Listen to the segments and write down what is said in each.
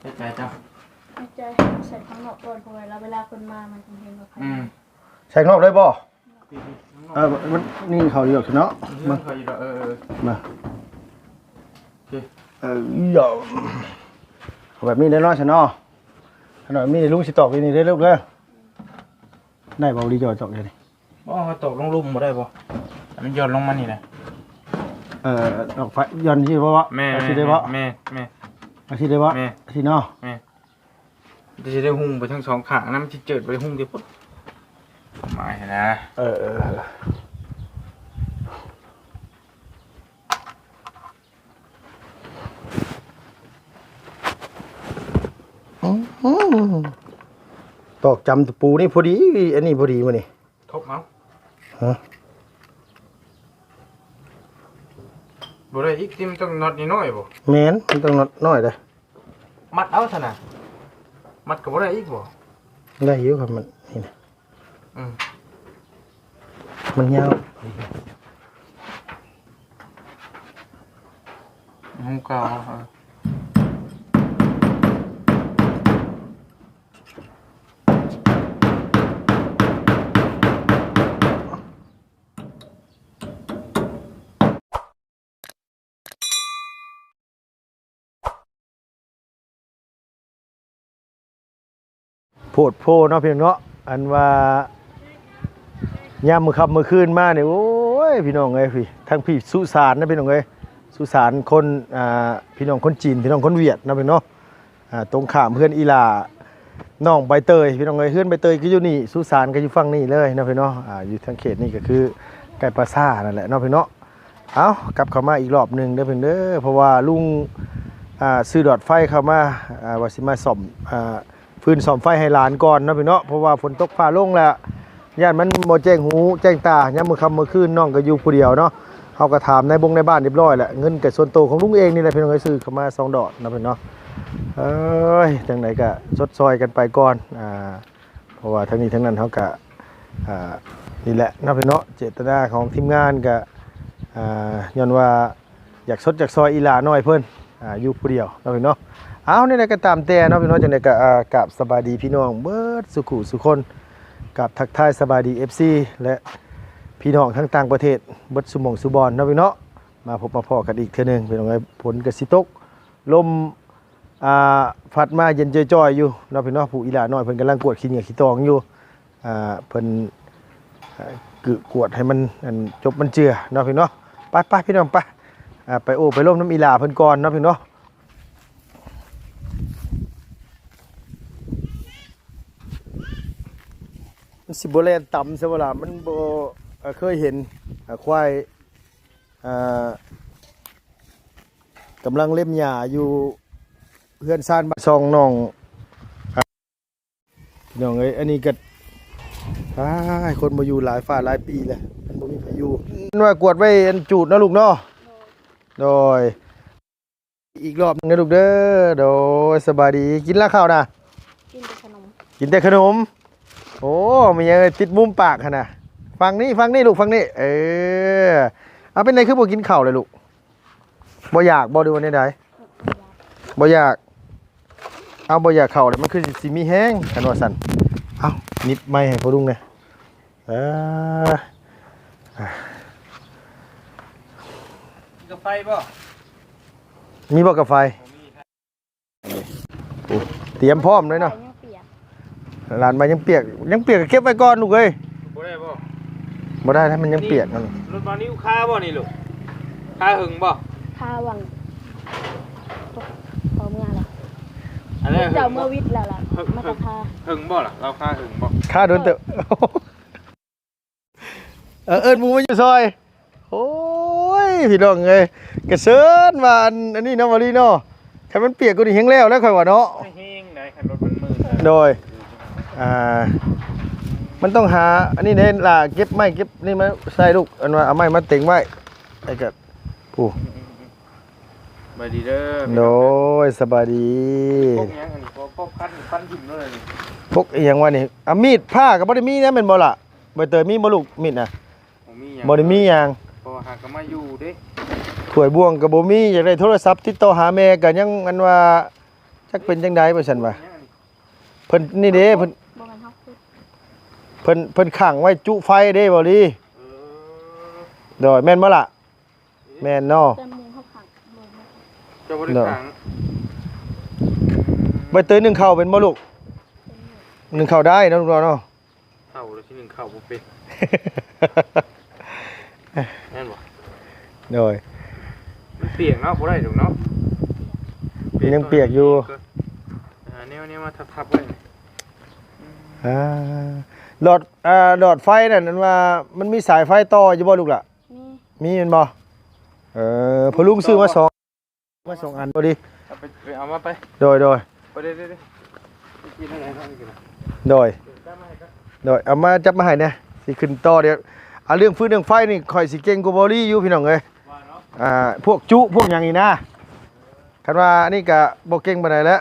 ໃຈເຈົ້າ ໃຈໃສ່ຂ້າງນອກກ່ອນ ເພາະວ່າເວລາຄົນມາມັນຈັ່ງເຫັນວ່າໃຜ ອືມ ໃສ່ຂ້າງນອກໄດ້ບໍ່? ເອີ ມັນນີ້ເຂົາຢູ່ດອກເນາະ ເບິ່ງເຂົາຢູ່ດອກ ເອີ ເອີ ມາ ໂອເຄ ເອີ ເອົາແບບນີ້ໄດ້ເນາະ ຊັ້ນເນາະ ຂະໜ້ອຍມີລຸງຊິຕອກຢູ່ນີ້ເດີລູກເດີ ໄດ້ບໍ່? ລີຈອຍຕອກຢູ່ນີ້ ບໍ່ ເຮົາຕອກລົງລຸ່ມບໍ່ໄດ້ບໍ່? ໃຫ້ມັນຢ່ອນລົງມານີ້ນະ ເອີ ດອກໄຟຢ່ອນຊີ້ບໍ່? ແມ່ນ ເອົາຊີ້ໄດ້ບໍ່? ແມ່ນ ແມ່ນ ເອົາຊີ້ໄດ້ບໍ່? ແມ່ນ ຊີ້ເນາະ ແມ່ນ ມັນຊິໄດ້ຫຸ້ງໄປທັງສອງຂ້າງນະ ມັນຊິເຈີດໄປຫຸ້ງທີ່ພຸ້ນ ໝາຍຫັ້ນນະ ເອີ ເອີ ເອີ ອືມ ຕອກຈຳຕະປູນີ້ພໍດີ ອັນນີ້ພໍດີມື້ນີ້ ທົບເອົາ ຮະ ບໍ່ໄດ້ອີກຕິ ມັນຕ້ອງນັອດນ້ອຍໆບໍ່? ແມ່ນ ມັນຕ້ອງນັອດນ້ອຍເດ້ ມັດເອົາຊັ້ນນະ ມັດກໍບໍ່ໄດ້ອີກບໍ່? ໄດ້ຢູ່ຄັບ ມັນນີ້ນະ ອືມ ມັນຍາວ ຫູເກົ່າ ເອີ ໂພດໂພເນາະພີ່ນ້ອງເນາະ ອັນວ່າຍາມມື້ຄ່ຳມື້ຄືນມານີ້ ໂອ້ຍ ພີ່ນ້ອງເອີຍ ພີ້ ທັງພີ້ສຸສານນະພີ່ນ້ອງເອີຍ ສຸສານຄົນ ອ່າ ພີ່ນ້ອງຄົນຈີນ ພີ່ນ້ອງຄົນຫວຽດເນາະພີ່ນ້ອງເນາະ ອ່າ ຕົງຂ້າມເຮືອນອີ່ຫຼ້ານ້ອງໃບເຕີຍ ພີ່ນ້ອງເອີຍ ເຮືອນໃບເຕີຍກໍຢູ່ນີ້ ສຸສານກໍຢູ່ຝັ່ງນີ້ເລີຍເນາະພີ່ນ້ອງເນາະ ອ່າ ຢູ່ທາງເຂດນີ້ກໍຄືໃກ້ປ່າຊ້ານັ້ນແຫຼະເນາະພີ່ນ້ອງເນາະ ເອົາ ກັບເຂົ້າມາອີກລອບໜຶ່ງເດີເພິ່ນເດີ ເພາະວ່າລຸງ ອ່າ ຊື້ຫຼອດໄຟເຂົ້າມາ ອ່າ ວ່າຊິມາສ້ອມ ອ່າ ຟືນສ້ອມໄຟໃຫ້ຫຼານກ່ອນເນາະພີ່ນ້ອງເນາະ ເພາະວ່າຝົນຕົກຟ້າລົງແລ້ວ ຢ້ານມັນບໍ່ແຈ້ງຫູແຈ້ງຕາ ຍາມມື້ຄ່ຳມື້ຄືນນ້ອງກໍຢູ່ຜູ້ດຽວເນາະ ເຮົາກໍຖາມນາຍບົງນາຍບ້ານຮຽບຮ້ອຍແລ້ວ ເງິນກໍສ່ວນໂຕຂອງລຸງເອງນີ້ແຫຼະພີ່ນ້ອງເອີຍ ຊື້ເຂົ້າມາສອງດອກເນາະພີ່ນ້ອງເນາະ ເອີຍ ຈັ່ງໃດກໍຊົດຊ່ອຍກັນໄປກ່ອນ ອ່າ ເພາະວ່າທັງນີ້ທັງນັ້ນເຮົາກະ ອ່າ ນີ້ແຫຼະເນາະພີ່ນ້ອງເນາະ ເຈດຕະນາຂອງທີມງານກະ ອ່າ ຍ້ອນວ່າຢາກຊົດຢາກຊ່ອຍອີ່ຫຼ້ານ້ອຍເພິ່ນ ອ່າ ຢູ່ຜູ້ດຽວເນາະພີ່ນ້ອງເນາະ ເອົາ ແນວໃດກໍຕາມແຕ່ເນາະພີ່ນ້ອງເນາະ ຈັ່ງໃດກໍ ອ່າ ກາບສະບາຍດີພີ່ນ້ອງເບິດສູ່ຄູ່ສູ່ຄົນ ກາບທັກທາຍສະບາຍດີ ເອັຟຊີ ແລະ ພີ່ນ້ອງທັງຕ່າງປະເທດເບິດສູ່ໝ່ອງສູ່ບ່ອນເນາະພີ່ນ້ອງເນາະ ມາພົບມາພໍ້ກັນອີກເທື່ອໜຶ່ງພີ່ນ້ອງເອີຍ ຝົນກໍຊິຕົກ ລົມ ອ່າ ພັດມາເຢັນຈ່ອຍໆຢູ່ເນາະພີ່ນ້ອງເນາະ ຜູ້ອີ່ຫຼ້ານ້ອຍເພິ່ນກຳລັງກວດຂີ້ເຫຍື້ອຂີ້ຕອງຢູ່ ອ່າ ເພິ່ນ ອ່າ ກວດໃຫ້ມັນ ອັນ ຈົບມັນເຈື່ອເນາະພີ່ນ້ອງເນາະ ໄປໆ ພີ່ນ້ອງໄປ ອ່າ ໄປໂອ້ໄປລົມນຳອີ່ຫຼ້າເພິ່ນກ່ອນເນາະພີ່ນ້ອງເນາະ ມັນຊິບໍ່ແລ່ນຕຳຊະບໍ່ລະ ມັນບໍ່ ເອີ ເຄີຍເຫັນ ອ່າ ຄວາຍ ອ່າ ກຳລັງເລັມຫຍ້າຢູ່ເຮືອນຊານບ້ານຊ່ອງນ້ອງ ພີ່ນ້ອງເອີຍ ອັນນີ້ກໍ ອ້າຍ ຄົນບໍ່ຢູ່ຫຼາຍຟ້າຫຼາຍປີແລ້ວ ມັນບໍ່ມີໃຜຢູ່ ເພິ່ນວ່າກວດໄວ້ອັນຈູດເນາະລູກເນາະ ໂດຍ ອີກລອບໜຶ່ງເດີລູກເດີ ໂດຍ ສະບາຍດີ ກິນລະເຂົ້ານະ? ກິນແຕ່ຂະໜົມ ກິນແຕ່ຂະໜົມ ໂອ້ ມີຫຍັງຕິດມຸມປາກຫັ້ນນະ ຝັ່ງນີ້ ຝັ່ງນີ້ລູກ ຝັ່ງນີ້ ເອີ ເອົາ ເປັນໃດຄືບໍ່ກິນເຂົ້າເລີຍລູກ? ບໍ່ຢາກບໍ່ ຫຼືວ່າແນວໃດ? ບໍ່ຢາກ ເອົາ ບໍ່ຢາກເຂົ້າແລ້ວ ມັນຄືຊິມີແຮງ ຄັນວ່າຊັ້ນ ເອົາ ໜີບໄມ້ໃຫ້ພໍ່ລຸງແດ່ ເອີ ກາໄຟບໍ່? ມີບໍ່ກາໄຟ? ໂອ້ ຕຽມພ້ອມເລີຍເນາະ ຍັງປຽກ ຫຼານໄມ້ຍັງປຽກ ຍັງປຽກກໍເກັບໄວ້ກ່ອນລູກເອີຍ ບໍ່ໄດ້ບໍ່? ບໍ່ໄດ້ນະ ມັນຍັງປຽກນັ້ນ ລົດມານິວຄາບໍ່ນີ້ລູກ? ຄາຫຶງບໍ່? ຄາຫວັງ ເຂົາເມືອລະ ອັນນັ້ນເຈົ້າເມືອວິດແລ້ວລະ ມັນກໍຄາ ຫຶງບໍ່ລະ? ລາວຄາຫຶງບໍ່? ຄາດົນເຕີບ ເອີ ເອີ້ນໝູ່ມາຢູ່ຊ່ອຍ ໂອ້ຍ ພີ່ນ້ອງເອີຍ ກະເຊີນວ່າ ອັນ ອັນນີ້ເນາະ ບໍ່ລີເນາະ ຄັນມັນປຽກກວ່ານີ້ແຮງແລ້ວແລ້ວຂ້ອຍວ່າເນາະ ແຮງໃດ ຄັນລົດມັນມືດ ໂດຍ ອ່າ ມັນຕ້ອງຫາ ອັນນີ້ເດ້ຫຼ້າ ເກັບໄມ້ເກັບນີ້ມາໃສ່ລູກ ອັນວ່າເອົາໄມ້ມາເຕັງໄວ້ ໄອ້ກະ ຜູ້ ສະບາຍດີເດີ ໂດຍ ສະບາຍດີ ພົກຫຍັງອັນນີ້ ພົກ ພົກຄັນ ຄັນຖິ້ມເລີຍນີ້ ພົກອີ່ຫຍັງວະນີ້ ອາ ມີດພ້າກໍບໍ່ໄດ້ມີນະ ແມ່ນບໍ່ລະ? ໃບເຕີຍມີບໍ່ລູກ ມີດນະ? ບໍ່ມີຫຍັງ ບໍ່ໄດ້ມີຫຍັງ ເພາະວ່າຫາກໍມາຢູ່ເດ້ ຖ້ວຍບ່ວງກໍບໍ່ມີ ຢາກໄດ້ໂທລະສັບຕິດຕໍ່ຫາແມ່ກໍຍັງ ອັນວ່າ ຈັກເປັນຈັ່ງໃດວ່າຊັ້ນວ່າ ເພິ່ນນີ້ເດ້ ເພິ່ນ ບໍ່ແມ່ນເຮົາຂຸດ ເພິ່ນ ເພິ່ນຂັງໄວ້ຈຸໄຟເດ້ ບໍ່ລີ. ເອີ ໂດຍ ແມ່ນບໍ່ລະ? ແມ່ນເນາະ ແຕ່ໝູ່ເຮົາຂັງ ເຈົ້າບໍ່ໄດ້ຂັງ. ໃບເຕີຍໜຶ້ງເຂົ້າເປັນບໍ່ລູກ? ເປັນຢູ່ ໜຶ້ງເຂົ້າໄດ້ເນາະລູກເນາະ. ເຂົ້າແລ້ວຊິໜຶ້ງເຂົ້າບໍ່ເປັນ ແມ່ນບໍ່? ໂດຍ ມັນປຽກເນາະ ບໍ່ໄດ້ດອກເນາະ ມັນຍັງປຽກຢູ່. ຫາແນວ ແນວມາທັບໆໄວ້. ອ່າ ຫຼອດ ອ່າ ຫຼອດໄຟນັ້ນ ອັນວ່າມັນມີສາຍໄຟຕໍ່ຢູ່ບໍ່ລູກລະ? ມີ ມີແມ່ນບໍ່? ເອີ ພໍ່ລຸງຊື້ມາສອງ ມາສອງອັນພໍດີ ເອົາໄປ ໄປເອົາມາໄປ. ໂດຍ ໂດຍ ໄປເດ້ໆໆ ໄປກິນອັນໃດເນາະ ໄປກິນ ໂດຍ ໂດຍ ເອົາມາຈັບມາໃຫ້ແດ່ ຊິຂຶ້ນຕໍ່. ດຽວ ອ່າ ເລື່ອງຟືນເລື່ອງໄຟນີ້ ຂ້ອຍຊິເກັ່ງກວ່າບໍລີຢູ່ ພີ່ນ້ອງເອີຍ. ວ່າເນາະ ອ່າ ພວກຈຸພວກຫຍັງນີ້ນະ ຄັນວ່າອັນນີ້ກະບໍ່ເກັ່ງປານໃດແຫຼະ.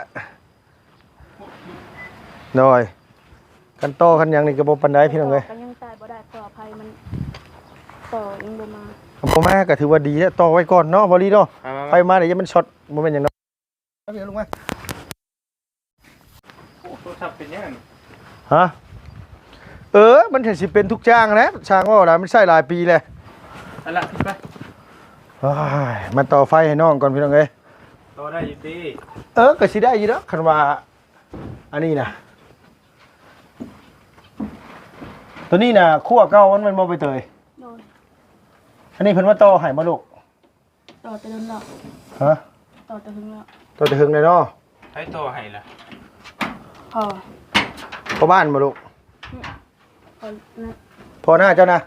ໂດຍ ຄັນຕໍ່ຄັນຫຍັງນີ້ກໍບໍ່ປານໃດ ພີ່ນ້ອງເອີຍ. ກໍຍັງໃຊ້ບໍ່ໄດ້ ເພາະວ່າໄຟມັນ ຕໍ່ຍັງບໍ່ມາ ບໍ່ມາກໍຖືວ່າດີແລ້ວ ຕໍ່ໄວ້ກ່ອນເນາະ ບໍ່ລີເນາະ. ມາໆໆ ໄຟມາແລ້ວຢ່າມັນຊັອດ ບໍ່ແມ່ນຫຍັງເນາະ. ເອົາລົງມາ ໂອ້ ໂທລະສັບເປັນຫຍັງຫັ້ນ? ຮະ? ເອີ ມັນກໍຊິເປັນທຸກຢ່າງແຫຼະ ຊ່າງເວົ້າຫຼາຍ ມັນໃຊ້ຫຼາຍປີແລ້ວ. ອັນລະ ໄປ ໂອ້ຍ ມາຕໍ່ໄຟໃຫ້ນ້ອງກ່ອນ ພີ່ນ້ອງເອີຍ. ຕໍ່ໄດ້ຢູ່ຕິ? ເອີ ກໍຊິໄດ້ຢູ່ດອກ ຄັນວ່າ ອັນນີ້ນະ ໂຕນີ້ນະ ຄົວເກົ່າມັນແມ່ນບໍ່ ໃບເຕີຍ? ໂດຍ ອັນນີ້ເພິ່ນມາຕໍ່ໃຫ້ບໍ່ລູກ? ຕໍ່ແຕ່ດົນແລ້ວ. ຮະ? ຕໍ່ແຕ່ເຫິງແລ້ວ ຕໍ່ແຕ່ເຫິງແລ້ວເນາະ. ໃຜຕໍ່ໃຫ້ລະ? ພໍ່ ພໍ່ບ້ານບໍ່ລູກ? ອືມ ພໍ່ນະ ພໍ່ນ້າເຈົ້ານະ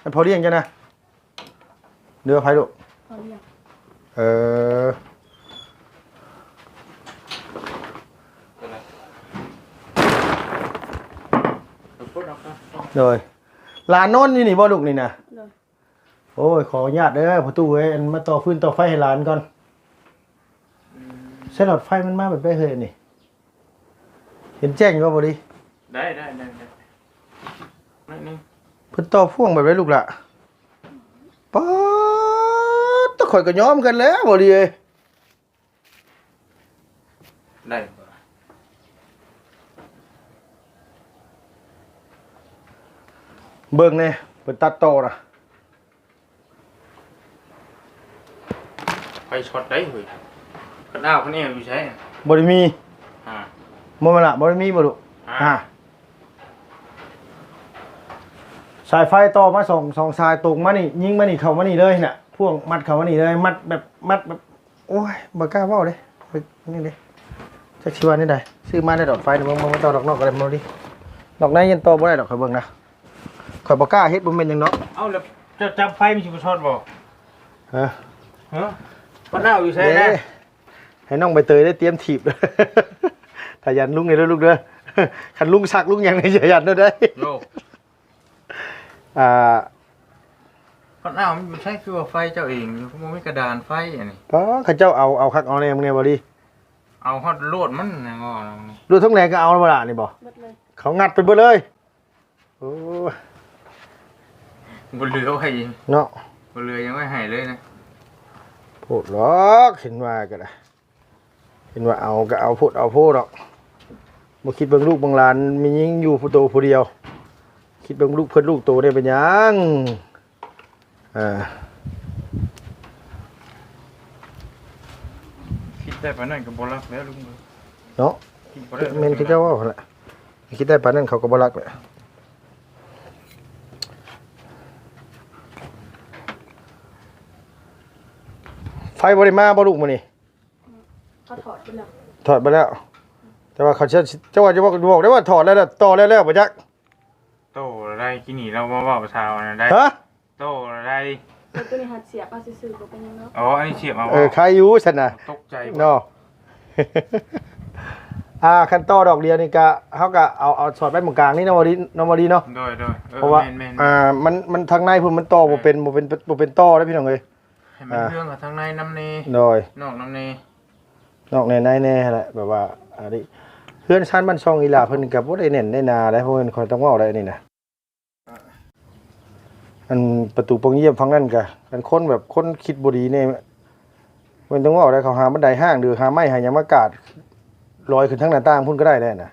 ອັນພໍ່ລ້ຽງເຈົ້ານະ. ເຫຼືອໃຜລູກ? ພໍ່ລ້ຽງ ເອີ ໂດຍ ຫຼານນອນຢູ່ນີ້ບໍ່ລູກນີ້ນະ? ໂດຍ ໂອ້ຍ ຂໍອະນຸຍາດເດີພໍ່ຕູ້ເອີຍ ອັນມາຕໍ່ຟືນຕໍ່ໄຟໃຫ້ຫຼານກ່ອນ. ໃຊ້ຫຼອດໄຟມັນມາແບບໃດເຮີ້ຍອັນນີ້? ເຫັນແຈ້ງຢູ່ບໍ່ ບໍລີ? ໄດ້ ໄດ້ ໄດ້ ໄດ້ ໜ້ອຍໜຶ່ງ. ເພິ່ນຕໍ່ພ່ວງແບບໃດລູກຫຼະ? ປາດ ແຕ່ຂ້ອຍກໍຍອມກັນແລ້ວ ບໍລີເອີຍ. ໄດ້ບໍ່ລະ? ເບິ່ງແດ່ ເພິ່ນຕັດຕໍ່ນະ. ໄຟຊັອດໄດ໋ເຮີ້ຍ. ຄັນອ້າວຄັນແອວຢູ່ໃສ? ບໍ່ໄດ້ມີ. ອ່າ ບໍ່ແມ່ນລະ ບໍ່ໄດ້ມີບໍ່ລູກ? ອ່າ ອ່າ ສາຍໄຟຕໍ່ມາສອງ ສອງສາຍຕົງມານີ້ ຍິງມານີ້ ເຂົ້າມານີ້ເລີຍນະ ພວງມັດເຂົ້າມານີ້ເລີຍ ມັດແບບ ມັດແບບ ໂອ້ຍ ບໍ່ກ້າເວົ້າເດ້ ນີ້ເດ້ ຈັກຊິວ່າແນວໃດ. ຊື້ມາໄດ້ຫຼອດໄຟນີ້ ເບິ່ງ ເບິ່ງ ເບິ່ງຕໍ່ດອກນອກກໍໄດ້ ມາເບິ່ງ ນອກໃນຍັງຕໍ່ບໍ່ໄດ້ດອກ ຂ້ອຍເບິ່ງນະ ຂ້ອຍບໍ່ກ້າເຮັດ ບໍ່ແມ່ນຫຍັງເນາະ. ເອົ້າ ແລ້ວເຈົ້າຈັບໄຟມັນຊິບໍ່ຊັອດບໍ່? ຮະ? ຮະ? ມັນເອົາຢູ່ໃສນະ? ເດ້ ໃຫ້ນ້ອງໃບເຕີຍໄດ້ຕຽມຖີບ ຖ້າຢ້ານລຸງນີ້ເດີລູກເດີ ຄັນລຸງຊັກລຸງຫຍັງນີ້ຢ່າຢ້ານເດີ. ໂອ້ ອ່າ ຄັນອ້າວມັນຢູ່ໃສ ຄືວ່າໄຟເຈົ້າເອງຢູ່ ບໍ່ມີກະດານໄຟອັນນີ້. ປາ ເຂົາເຈົ້າເອົາ ເອົາຄັກເອົາແນ່ ມຶງແນ່ບໍ່ລີ. ເອົາຮອດໂລດມັນຍັງວ່ານີ້ ໂລດທັງແຫຼງກໍເອົາບໍ່ລະນີ້ບໍ່? ເບິດເລີຍ ເຂົາງັດໄປເບິດເລີຍ. ໂອ້ ບໍ່ເຫຼືອໄວ້ເນາະ ບໍ່ເຫຼືອຫຍັງໄວ້ໃຫ້ເລີຍນະ. ໂພດດອກ ເຫັນວ່າກໍໄດ້. ເຫັນວ່າເອົາກໍເອົາໂພດເອົາໂພດດອກ ບໍ່ຄິດເບິ່ງລູກເບິ່ງຫຼານ ມີຍິງຢູ່ຜູ້ໂຕຜູ້ດຽວ ຄິດເບິ່ງລູກເພິ່ນລູກໂຕໄດ້ເປັນຫຍັງ? ອ່າ ຄິດໄດ້ປານນັ້ນກໍບໍ່ລັກແລ້ວລຸງເອີຍ ເນາະ ຄິດບໍ່ໄດ້ ແມ່ນຄືເຈົ້າເວົ້າຫັ້ນແຫຼະ ຄິດໄດ້ປານນັ້ນເຂົາກໍບໍ່ລັກແຫຼະ. ໄຟບໍ່ໄດ້ມາບໍ່ລູກມື້ນີ້? ເຂົາຖອດໄປແລ້ວ ຖອດໄປແລ້ວ ແຕ່ວ່າເຂົາເຈົ້າ ເຈົ້າວ່າຈະບອກ ບອກໄດ້ວ່າຖອດແລ້ວ ຕໍ່ແລ້ວ ແລ້ວບໍ່ຈັກ ໂຕໄດ້ ກີ້ນີ້ລາວມາເວົ້າຊາວນັ້ນໄດ້ ຮະ ໂຕໄດ້ ແຕ່ຕົວນີ້ຫາກສຽບເອົາຊື່ໆ ບໍ່ເປັນຫຍັງດອກ ອໍ ອັນນີ້ສຽບເອົາ ເອີ ຄາຍຢູ່ຊັ້ນນະ ຕົກໃຈເນາະ. ອ່າ ຄັນຕໍ່ດອກດຽວນີ້ກະ ເຮົາກະເອົາ ເອົາສອດໄວ້ໝ່ອງກາງນີ້ເນາະ ບໍ່ດີເນາະ ບໍ່ດີເນາະ ໂດຍໆ ເອີ ເພາະວ່າ ແມ່ນໆ ອ່າ ມັນ ມັນທາງໃນພຸ້ນມັນຕໍ່ບໍ່ເປັນ ບໍ່ເປັນ ບໍ່ເປັນຕໍ່ເດ້ພີ່ນ້ອງເອີຍ. ໃຫ້ມັນເລື່ອງເຂົ້າທາງໃນນຳແດ່ ໂດຍ ນອກນຳແດ່ ນອກແດ່ໃນແດ່ຫັ້ນແຫຼະ ແບບວ່າ ອັນນີ້ ເຮືອນຊານບ້ານຊ່ອງອີ່ຫຼ້າເພິ່ນກໍບໍ່ໄດ້ແໜ້ນໄດ້ໜາໃດ໋ ເພາະເພິ່ນ ຂ້ອຍຕ້ອງເວົ້າໄດ໋ອັນນີ້ນະ ອັນປະຕູປ່ອງຢ້ຽມຝັ່ງນັ້ນກໍ ອັນຄົນແບບຄົນຄິດບໍ່ດີແດ່ ເພິ່ນຕ້ອງເວົ້າໄດ໋ ເຂົາຫາບັນໄດຫ້າງ ຫຼື ຫາໄມ້ຫາຫຍັງມາກາດ ລອຍຂຶ້ນທາງໜ້າຕ່າງພຸ້ນກໍໄດ້ແຫຼະນະ.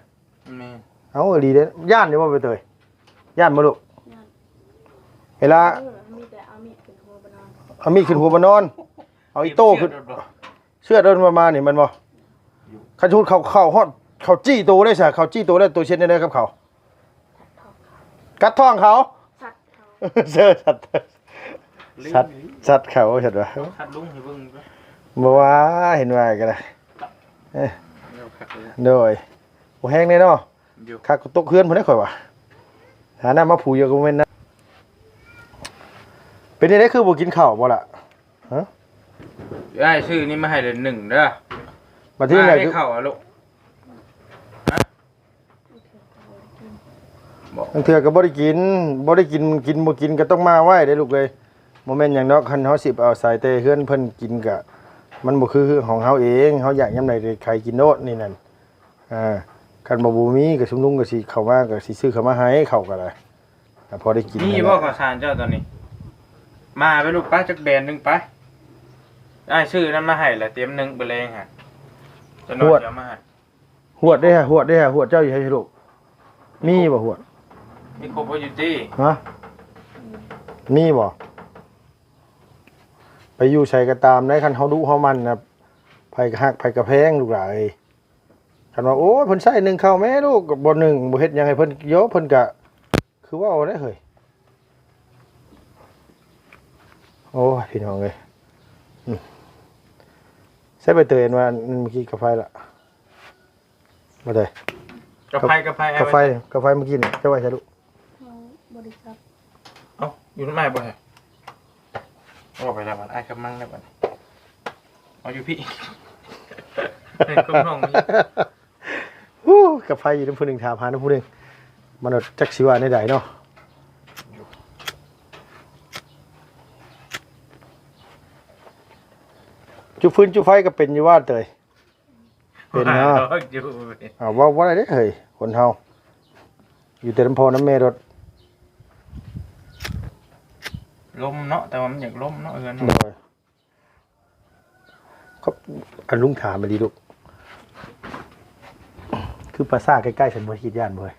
ແມ່ນ. ເອົາ ອີ່ຫຼີເດ້. ຢ້ານຢູ່ບໍ່ໃບເຕີຍ? ຢ້ານບໍ່ລູກ? ຢ້ານ. ເວລາ ເອີ ມີແຕ່ເອົາມີດຂຶ້ນຫົວບໍ່ນອນ. ເອົາມີດຂຶ້ນຫົວບໍ່ນອນ. ເອົາອີ່ໂຕ້ຂຶ້ນ. ເຊືອດໂດນປະມານນີ້ແມ່ນບໍ່? ຄັນສົມມຸດເຂົາ ເຂົາຮອດ ເຂົາຈີ້ໂຕໄດ້ຊະ ເຂົາຈີ້ໂຕແລ້ວ ໂຕເຮັດແນວໃດກັບເຂົາ? ກັດທ້ອງເຂົາ. ສັດເຂົາ. ເຊີ ສັດ ສັດ ສັດເຂົາ ສັດວ່າ ຄັດລຸງໃຫ້ເບິ່ງ. ບໍ່ວ່າ ເຫັນວ່າກໍໄດ້. ເອີ ໂດຍ. ບໍ່ແຮງແນ່ເນາະ. ຄັກກໍຕົກເຮືອນພຸ້ນແຫຼະຂ້ອຍວ່າ. ຫານ້ຳມາຜູຢູ່ກໍບໍ່ແມ່ນນະ. ເປັນຈັ່ງໃດຄືບໍ່ກິນເຂົ້າບໍ່ລະ? ຮະ? ອ້າຍຊື້ນີ້ມາໃຫ້ເລີຍໜຶ່ງເດີ. ບັດທີໃດຄືເຂົ້າອະລູກ? ຮະ? ບອກ ບາງເທື່ອກໍບໍ່ໄດ້ກິນ ບໍ່ໄດ້ກິນ ກິນບໍ່ກິນກໍຕ້ອງມາໄວ້ເດ້ລູກເອີຍ. ບໍ່ແມ່ນຫຍັງດອກ ຄັນເຮົາຊິເອົາໃສ່ແຕ່ເຮືອນເພິ່ນກິນກະ ມັນບໍ່ຄືຂອງເຮົາເອງ. ເຮົາຢາກຍາມໃດກໍໄຂກິນໂລດນີ້ນັ້ນ. ອ່າ ຄັນວ່າບໍ່ມີກໍຊຸມລຸງກໍຊິເຂົ້າມາ ກໍຊິຊື້ເຂົ້າມາໃຫ້ເຂົາກໍໄດ້ ອ່າ ພໍໄດ້ກິນ. ມີຢູ່ບໍ່ເຂົ້າສານເຈົ້າຕອນນີ້? ມາໄປລູກ ໄປຈັກແບນໜຶ່ງໄປ. ອ້າຍຊື້ນັ້ນມາໃຫ້ລະ ເຕັມໜຶ່ງ ເບີແລງຫັ້ນ. ຈະໜ້ອຍຊິເອົາມາໃຫ້. ຫວດເດ້ ຫວດເດ້ ຫວດເຈົ້າຢູ່ໃສລູກ? ມີບໍ່ຫວດ? ມີຄົບບໍ່ຢູ່ຕິ? ຮະ? ມີບໍ່? ໄປຢູ່ໃສກໍຕາມໃດ໋ ຄັນເຮົາດຸເຮົາໝັ່ນນະ ໃຜກໍຮັກ ໃຜກໍແພງ ລູກຫຼ້າເອີຍ. ຄັນວ່າ ໂອ້ຍ ເພິ່ນໃຊ້ໜຶ່ງເຂົ້າແມ່ລູກ ກໍບໍ່ໜຶ່ງ ບໍ່ເຮັດຫຍັງໃຫ້ເພິ່ນ ໂຍ ເພິ່ນກະຄືເວົ້າໄດ໋ເຮີ້ຍ. ໂອ້ຍ ພີ່ນ້ອງເອີຍ ອືມ ໃຊ້ໃບເຕີຍອັນວ່າເມື່ອກີ້ກາໄຟລະ ບໍ່ໄດ້ ກາໄຟ ກາໄຟ ກາໄຟ ກາໄຟເມື່ອກີ້ນີ້ ເຈົ້າໄວ້ໃສລູກ? ເຮົາບໍ່ໄດ້ຈັບ. ເອົ້າ ຢູ່ນຳອ້າຍບໍ່ແທ້? ເອົາໄປແລ້ວບັດ ອ້າຍກຳລັງແລ້ວບັດ ເອົາຢູ່ພີ້ ໃຫ້ຄົນຫ້ອງນີ້. ໂອ້ ກາໄຟຢູ່ນຳຜູ້ໜຶ່ງ ຖາມຫານຳຜູ້ໜຶ່ງ ມັນຈັກຊິວ່າແນວໃດເນາະ. ຈຸດຟືນຈຸດໄຟກໍເປັນຢູ່ວ່າເຕີຍ. ເປັນເນາະ. ເອົາ ເວົ້າບໍ່ໄດ້ເດ້ເຮີ້ຍ ຄົນເຮົາ ຢູ່ແຕ່ນຳພໍ່ນຳແມ່ໂລດ. ລົມເນາະ ແຕ່ວ່າມັນຢາກລົມເນາະ ເຮືອນເຮົາ. ໂດຍ. ຄັບ ອັນລຸງຖາມອີ່ຫຼີລູກ ຄືປ່າຊ້າໃກ້ໆ ຊັ້ນບໍ່ຄິດຢ້ານບໍ່ເຮີ້ຍ?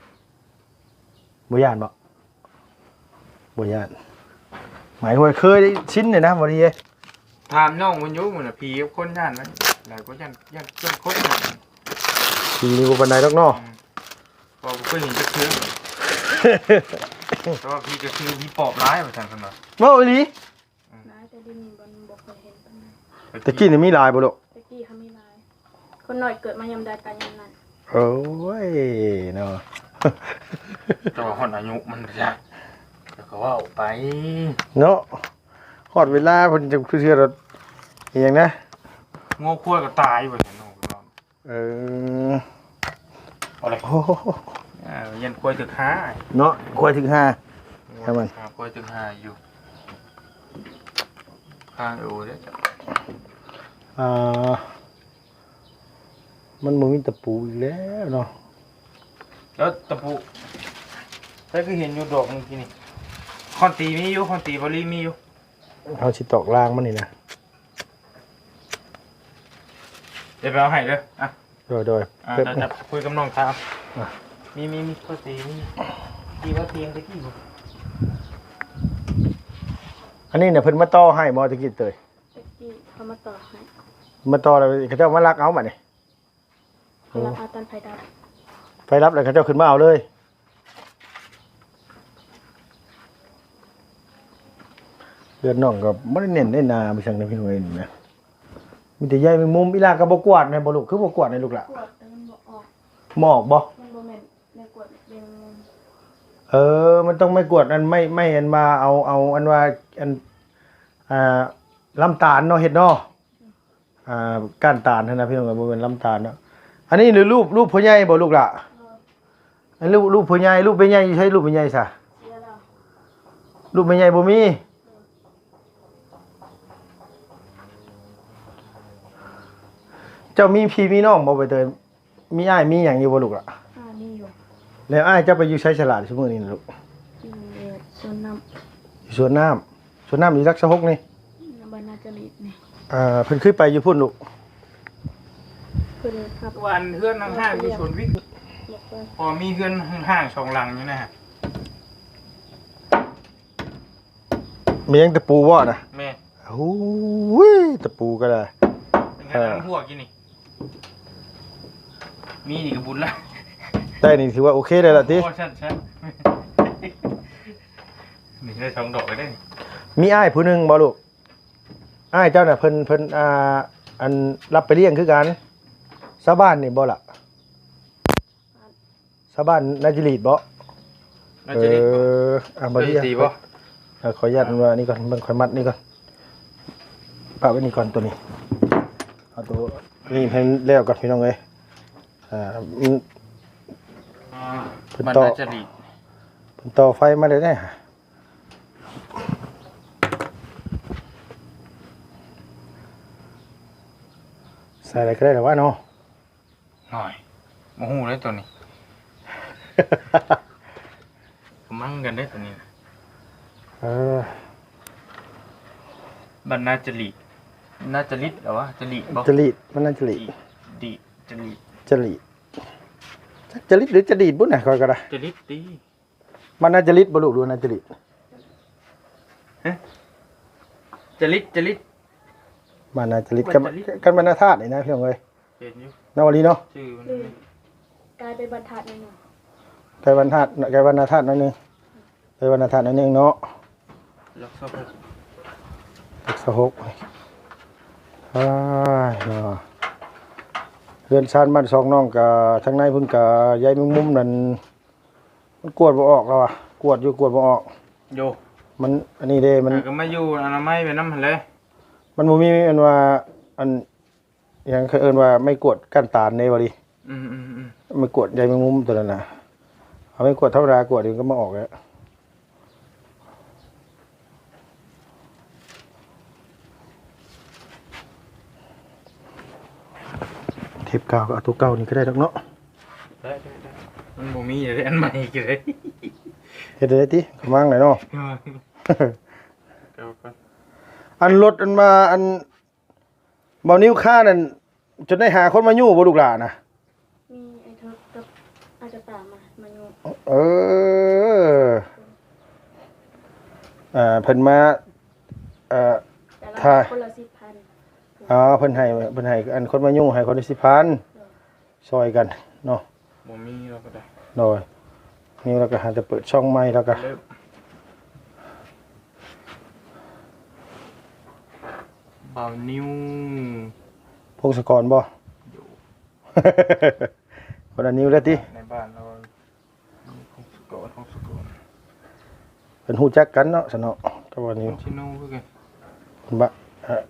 ບໍ່ຢ້ານບໍ່? ບໍ່ຢ້ານ. ໝາຍຄວາມວ່າເຄີຍຊິນແລ້ວນະ ບໍ່ດີເດ້. ຖາມນ້ອງມັນຢູ່ ມື້ນະ ຜີກັບຄົນຢ້ານນະ ຫຼາຍກວ່າຢ້ານ ຢ້ານຄົນ. ຜີນີ້ບໍ່ປານໃດດອກເນາະ. ອືມ ເພາະບໍ່ເຄີຍເຫັນຈັກເທື່ອ ແຕ່ວ່າຜີກະສື ຜີປອບຫຼາຍວ່າຊັ້ນ ເພິ່ນວ່າ. ເວົ້າອີ່ຫຼີ? ອືມ ຫຼາຍ ແຕ່ດຽວນີ້ມັນບໍ່ຄ່ອຍເຫັນປານໃດ. ແຕ່ກີ້ນີ້ມີຫຼາຍບໍ່ລູກ? ແຕ່ກີ້ເຂົາມີຫຼາຍ. ຄົນນ້ອຍເກີດມາຍາມໃດຕາຍຍາມນັ້ນ. ໂອ້ຍເນາະ ແຕ່ວ່າຮອດອາຍຸມັນຊະ ແລ້ວກໍເວົ້າໄປເນາະ. ຮອດເວລາເພິ່ນຈະຄືເທື່ອ ອີຫຍັງນະ ງົວຄວາຍກໍຕາຍວ່າຊັ້ນເນາະ. ເອີ ເອົາເລີຍ. ໂອ້ໂຫ ຢ້ານຄວາຍຖືກຫາເນາະ ຄວາຍຖືກຫາ. ຫາຄວາຍຖືກຫາຢູ່ ຫາໂອເດ້. ອ່າ ມັນບໍ່ມີຕະປູອີກແລ້ວເນາະ. ແລ້ວຕະປູ ໃຜຄືເຫັນຢູ່ດອກໜຶ່ງທີ່ນີ້? ຄ້ອນຕີມີຢູ່ ຄ້ອນຕີບໍ່ລີມີຢູ່. ເຮົາຊິຕອກລາງມັນນີ້ນະ. ດຽວໄປເອົາໃຫ້ເດີ. ອ່ະ ໂດຍໆ. ອ່າ ດຽວຈັບຄຸຍກັບນ້ອງຊາວ. ອ່ະ ມີ ມີ ມີ ພໍຕີ ມີ ຕີວ່າຕີຕະກີ້ບໍ່? ອັນນີ້ນະ ເພິ່ນມາຕໍ່ໃຫ້ບໍ່ຕະກີ້ເຕີຍ? ຕະກີ້ເຂົາມາຕໍ່ໃຫ້ ມາຕໍ່ແລ້ວເຂົາເຈົ້າມາລັກເອົາບັດນີ້. ເຂົາລັກເອົາຕອນໄຟດັບ ໄຟດັບແລ້ວເຂົາເຈົ້າຂຶ້ນມາເອົາເລີຍ. ເຮືອນນ້ອງກໍບໍ່ໄດ້ແໜ້ນໄດ້ໜາໄປຊັ້ນນະ ພີ່ນ້ອງເອີຍນະ. ມີແຕ່ໃຍແມງມຸມ. ອີ່ຫຼ້າກໍບໍ່ກວາດແມ່ນບໍ່ລູກ? ຄືບໍ່ກວາດໃຫ້ລູກຫຼ້າ? ກວາດແຕ່ມັນບໍ່ອອກ. ບໍ່ອອກບໍ່? ມັນບໍ່ແມ່ນໄມ້ກວາດ ເອີ ມັນຕ້ອງໄມ້ກວາດ ອັນໄມ້ ໄມ້ອັນວ່າເອົາ ເອົາອັນວ່າ ອັນ ອ່າ ລຳຕານເນາະ ເຮັດເນາະ. ອ່າ ກ້ານຕານຫັ້ນນະ ພີ່ນ້ອງເອີຍ ບໍ່ແມ່ນລຳຕານເນາະ. ອັນນີ້ຫຼື ຮູບ ຮູບພໍ່ໃຫຍ່ບໍ່ລູກຫຼ້າ? ເອີ ອັນ ຮູບ ຮູບພໍ່ໃຫຍ່. ຮູບແມ່ໃຫຍ່ຢູ່ໃສ? ຮູບແມ່ໃຫຍ່ຊະ? ເສຍແລ້ວ. ຮູບແມ່ໃຫຍ່ບໍ່ມີ. ເຈົ້າມີພີ່ມີນ້ອງບໍ່ໃບເຕີຍ? ມີອ້າຍມີຫຍັງຢູ່ບໍ່ລູກຫຼ້າ? ອ້າຍມີຢູ່. ແລ້ວອ້າຍເຈົ້າໄປຢູ່ໃສສະຫຼະຊຸມື້ນີ້ນະລູກ? ຢູ່ສວນນ້ຳ. ຢູ່ສວນນ້ຳ. ສວນນ້ຳຢູ່ຫຼັກຊາວຫົກນີ້? ບ້ານນາຈະລີດນີ້. ອ່າ ເພິ່ນເຄີຍໄປຢູ່ພຸ້ນລູກ? ເພິ່ນຮັບ ວ່າອັນເຮືອນຫ້າງໆຢູ່ສວນວິກ ບໍ່ຄ່ອຍ ພໍມີເຮືອນຫ້າງສອງຫຼັງຢູ່ນະ. ມີຫຍັງ ຕະປູບໍ່ນະ? ແມ່ນ. ໂອ້ຍ ຕະປູກໍໄດ້ ເປັນຂະໜາດຫົວກິນນີ້ ມີນີ້ກໍບຸນລະ ໄດ້ນີ້ຖືວ່າໂອເຄໄດ້ລະຕິ. ໂອ້ ຊັ້ນໆ ນີ້ໄດ້ສອງດອກເລີຍເດ້. ມີອ້າຍຜູ້ໜຶ່ງບໍ່ລູກ? ອ້າຍເຈົ້ານະ ເພິ່ນ ເພິ່ນ ອ່າ ອັນ ຮັບໄປລ້ຽງຄືກັນ. ຊາວບ້ານນີ້ບໍ່ລະ? ຊາວບ້ານນາຈິລີດບໍ່? ນາຈະເລັກ ເອີ ອ່າ ບໍ່ດີ ເອີ ດີບໍ່? ເອີ ຂໍອະນຸຍາດວ່ານີ້ກ່ອນ ເບິ່ງ ຂ້ອຍມັດນີ້ກ່ອນ ປະໄວ້ນີ້ກ່ອນ ໂຕນີ້ ເອົາໂຕນີ້ໃຫ້ແລ້ວກ່ອນ ພີ່ນ້ອງເອີຍ. ອ່າ ເພິ່ນຕໍ່ ເພິ່ນຕໍ່ໄຟມາແລ້ວເດ້. ໃສ່ໄດ້ກໍໄດ້ແລ້ວວະເນາະ. ໂອ້ຍ ບໍ່ຮູ້ເດ້ໂຕນີ້ ມັງກັນເດ້ໂຕນີ້. ເອີ ບັນນາຈະລິດ ນາຈະລິດເອົາວະ ຈະລິດບໍ່? ຈະລິດ ມັນນາຈະລິດ ດີດ ຈະລິດ ຈະລິດ ຈະລິດ ຫຼື ຈະດີດບຸນນະ ຂ້ອຍກໍໄດ້ ຈະລິດຕິ. ມັນນາຈະລິດບໍ່ລູກ ຫຼືວ່ານາຈະລິດ? ຮະ ຈະລິດ ຈະລິດ ມັນນາຈະລິດ ມັນຈະລິດ ກັນ ກັນມັນນາທາດນີ້ນະ ພີ່ນ້ອງເອີຍ. ເຫັນຢູ່ ນະວະລີເນາະ ຊື່ມັນ ອືມ ກາຍໄປບັນທາດໜ້ອຍໜຶ່ງ ໄກບັນທາດ ໄກບັນນາທາດໜ້ອຍໜຶ່ງ ໄກບັນນາທາດໜ້ອຍໜຶ່ງເນາະ. ຫຼັກຊາວຫົກ ຫຼັກຊາວຫົກ ອ້າຍເນາະ. ເຮືອນຊານບ້ານຊ່ອງນ້ອງກະ ທາງໃນພຸ້ນກະ ໃຍແມງມຸມນັ້ນ ມັນກວດບໍ່ອອກລະວະ ກວດຢູ່ກວດບໍ່ອອກ ໂຢ ມັນອັນນີ້ເດ້ ມັນ ເອີ ກໍມາຢູ່ອະນາໄມໄປນຳຫັ້ນແຫຼະ. ມັນບໍ່ມີອັນວ່າ ອັນຫຍັງ ເຂົາເອີ້ນວ່າໄມ້ກວດກັ້ນຕານເດ້ ບໍ່ດີ ອືມໆໆ ໄມ້ກວດໃຍແມງມຸມໂຕນັ້ນນະ ເອົາໄມ້ກວດທຳມະດາກວດ ມັນກໍມາອອກແລ້ວ. ເທບກາວກໍເອົາໂຕເກົ່ານີ້ກໍໄດ້ດອກເນາະ. ໄດ້ໆໆ ມັນບໍ່ມີເດ້ ອັນໃໝ່ກໍໄດ້ ເຮັດໄດ້ຕິ ກະມັງໄດ້ເນາະ. ເອົາກ່ອນ ອັນລົດອັນມາ ອັນ ບ່າວນິວຄ້ານັ້ນ ຈົນໄດ້ຫາຄົນມາຍູ້ບໍ່ລູກຫຼານນະ? ມີອ້າຍເຖິກກັບອ້າຍກະຕ່າມາ ມາຍູ້. ເອີ ເອີ ເພິ່ນມາ ເອີ ແຕ່ລະ ຖ້າ ຄົນລະສິບພັນ. ອໍ ເພິ່ນໃຫ້ ເພິ່ນໃຫ້ອັນຄົນມາຍູ້ໃຫ້ຄົນລະສິບພັນ ໂດຍ ຊ່ອຍກັນເນາະ. ບໍ່ມີລາວກໍໄດ້ ໂດຍ ນິວລາວກໍຫາແຕ່ເປີດຊ່ອງໃໝ່ ລາວກໍ ບ່າວນິວ ພົງສະກອນບໍ່? ຄົນລະນິວແລ້ວຕິ ໃນບ້ານລາວ ພົງສະກອນ ພົງສະກອນ ເພິ່ນຮູ້ຈັກກັນເນາະ ຊະເນາະ ກັບບ່າວນິວ ຊິໂນຄືກັນ ບ້ານ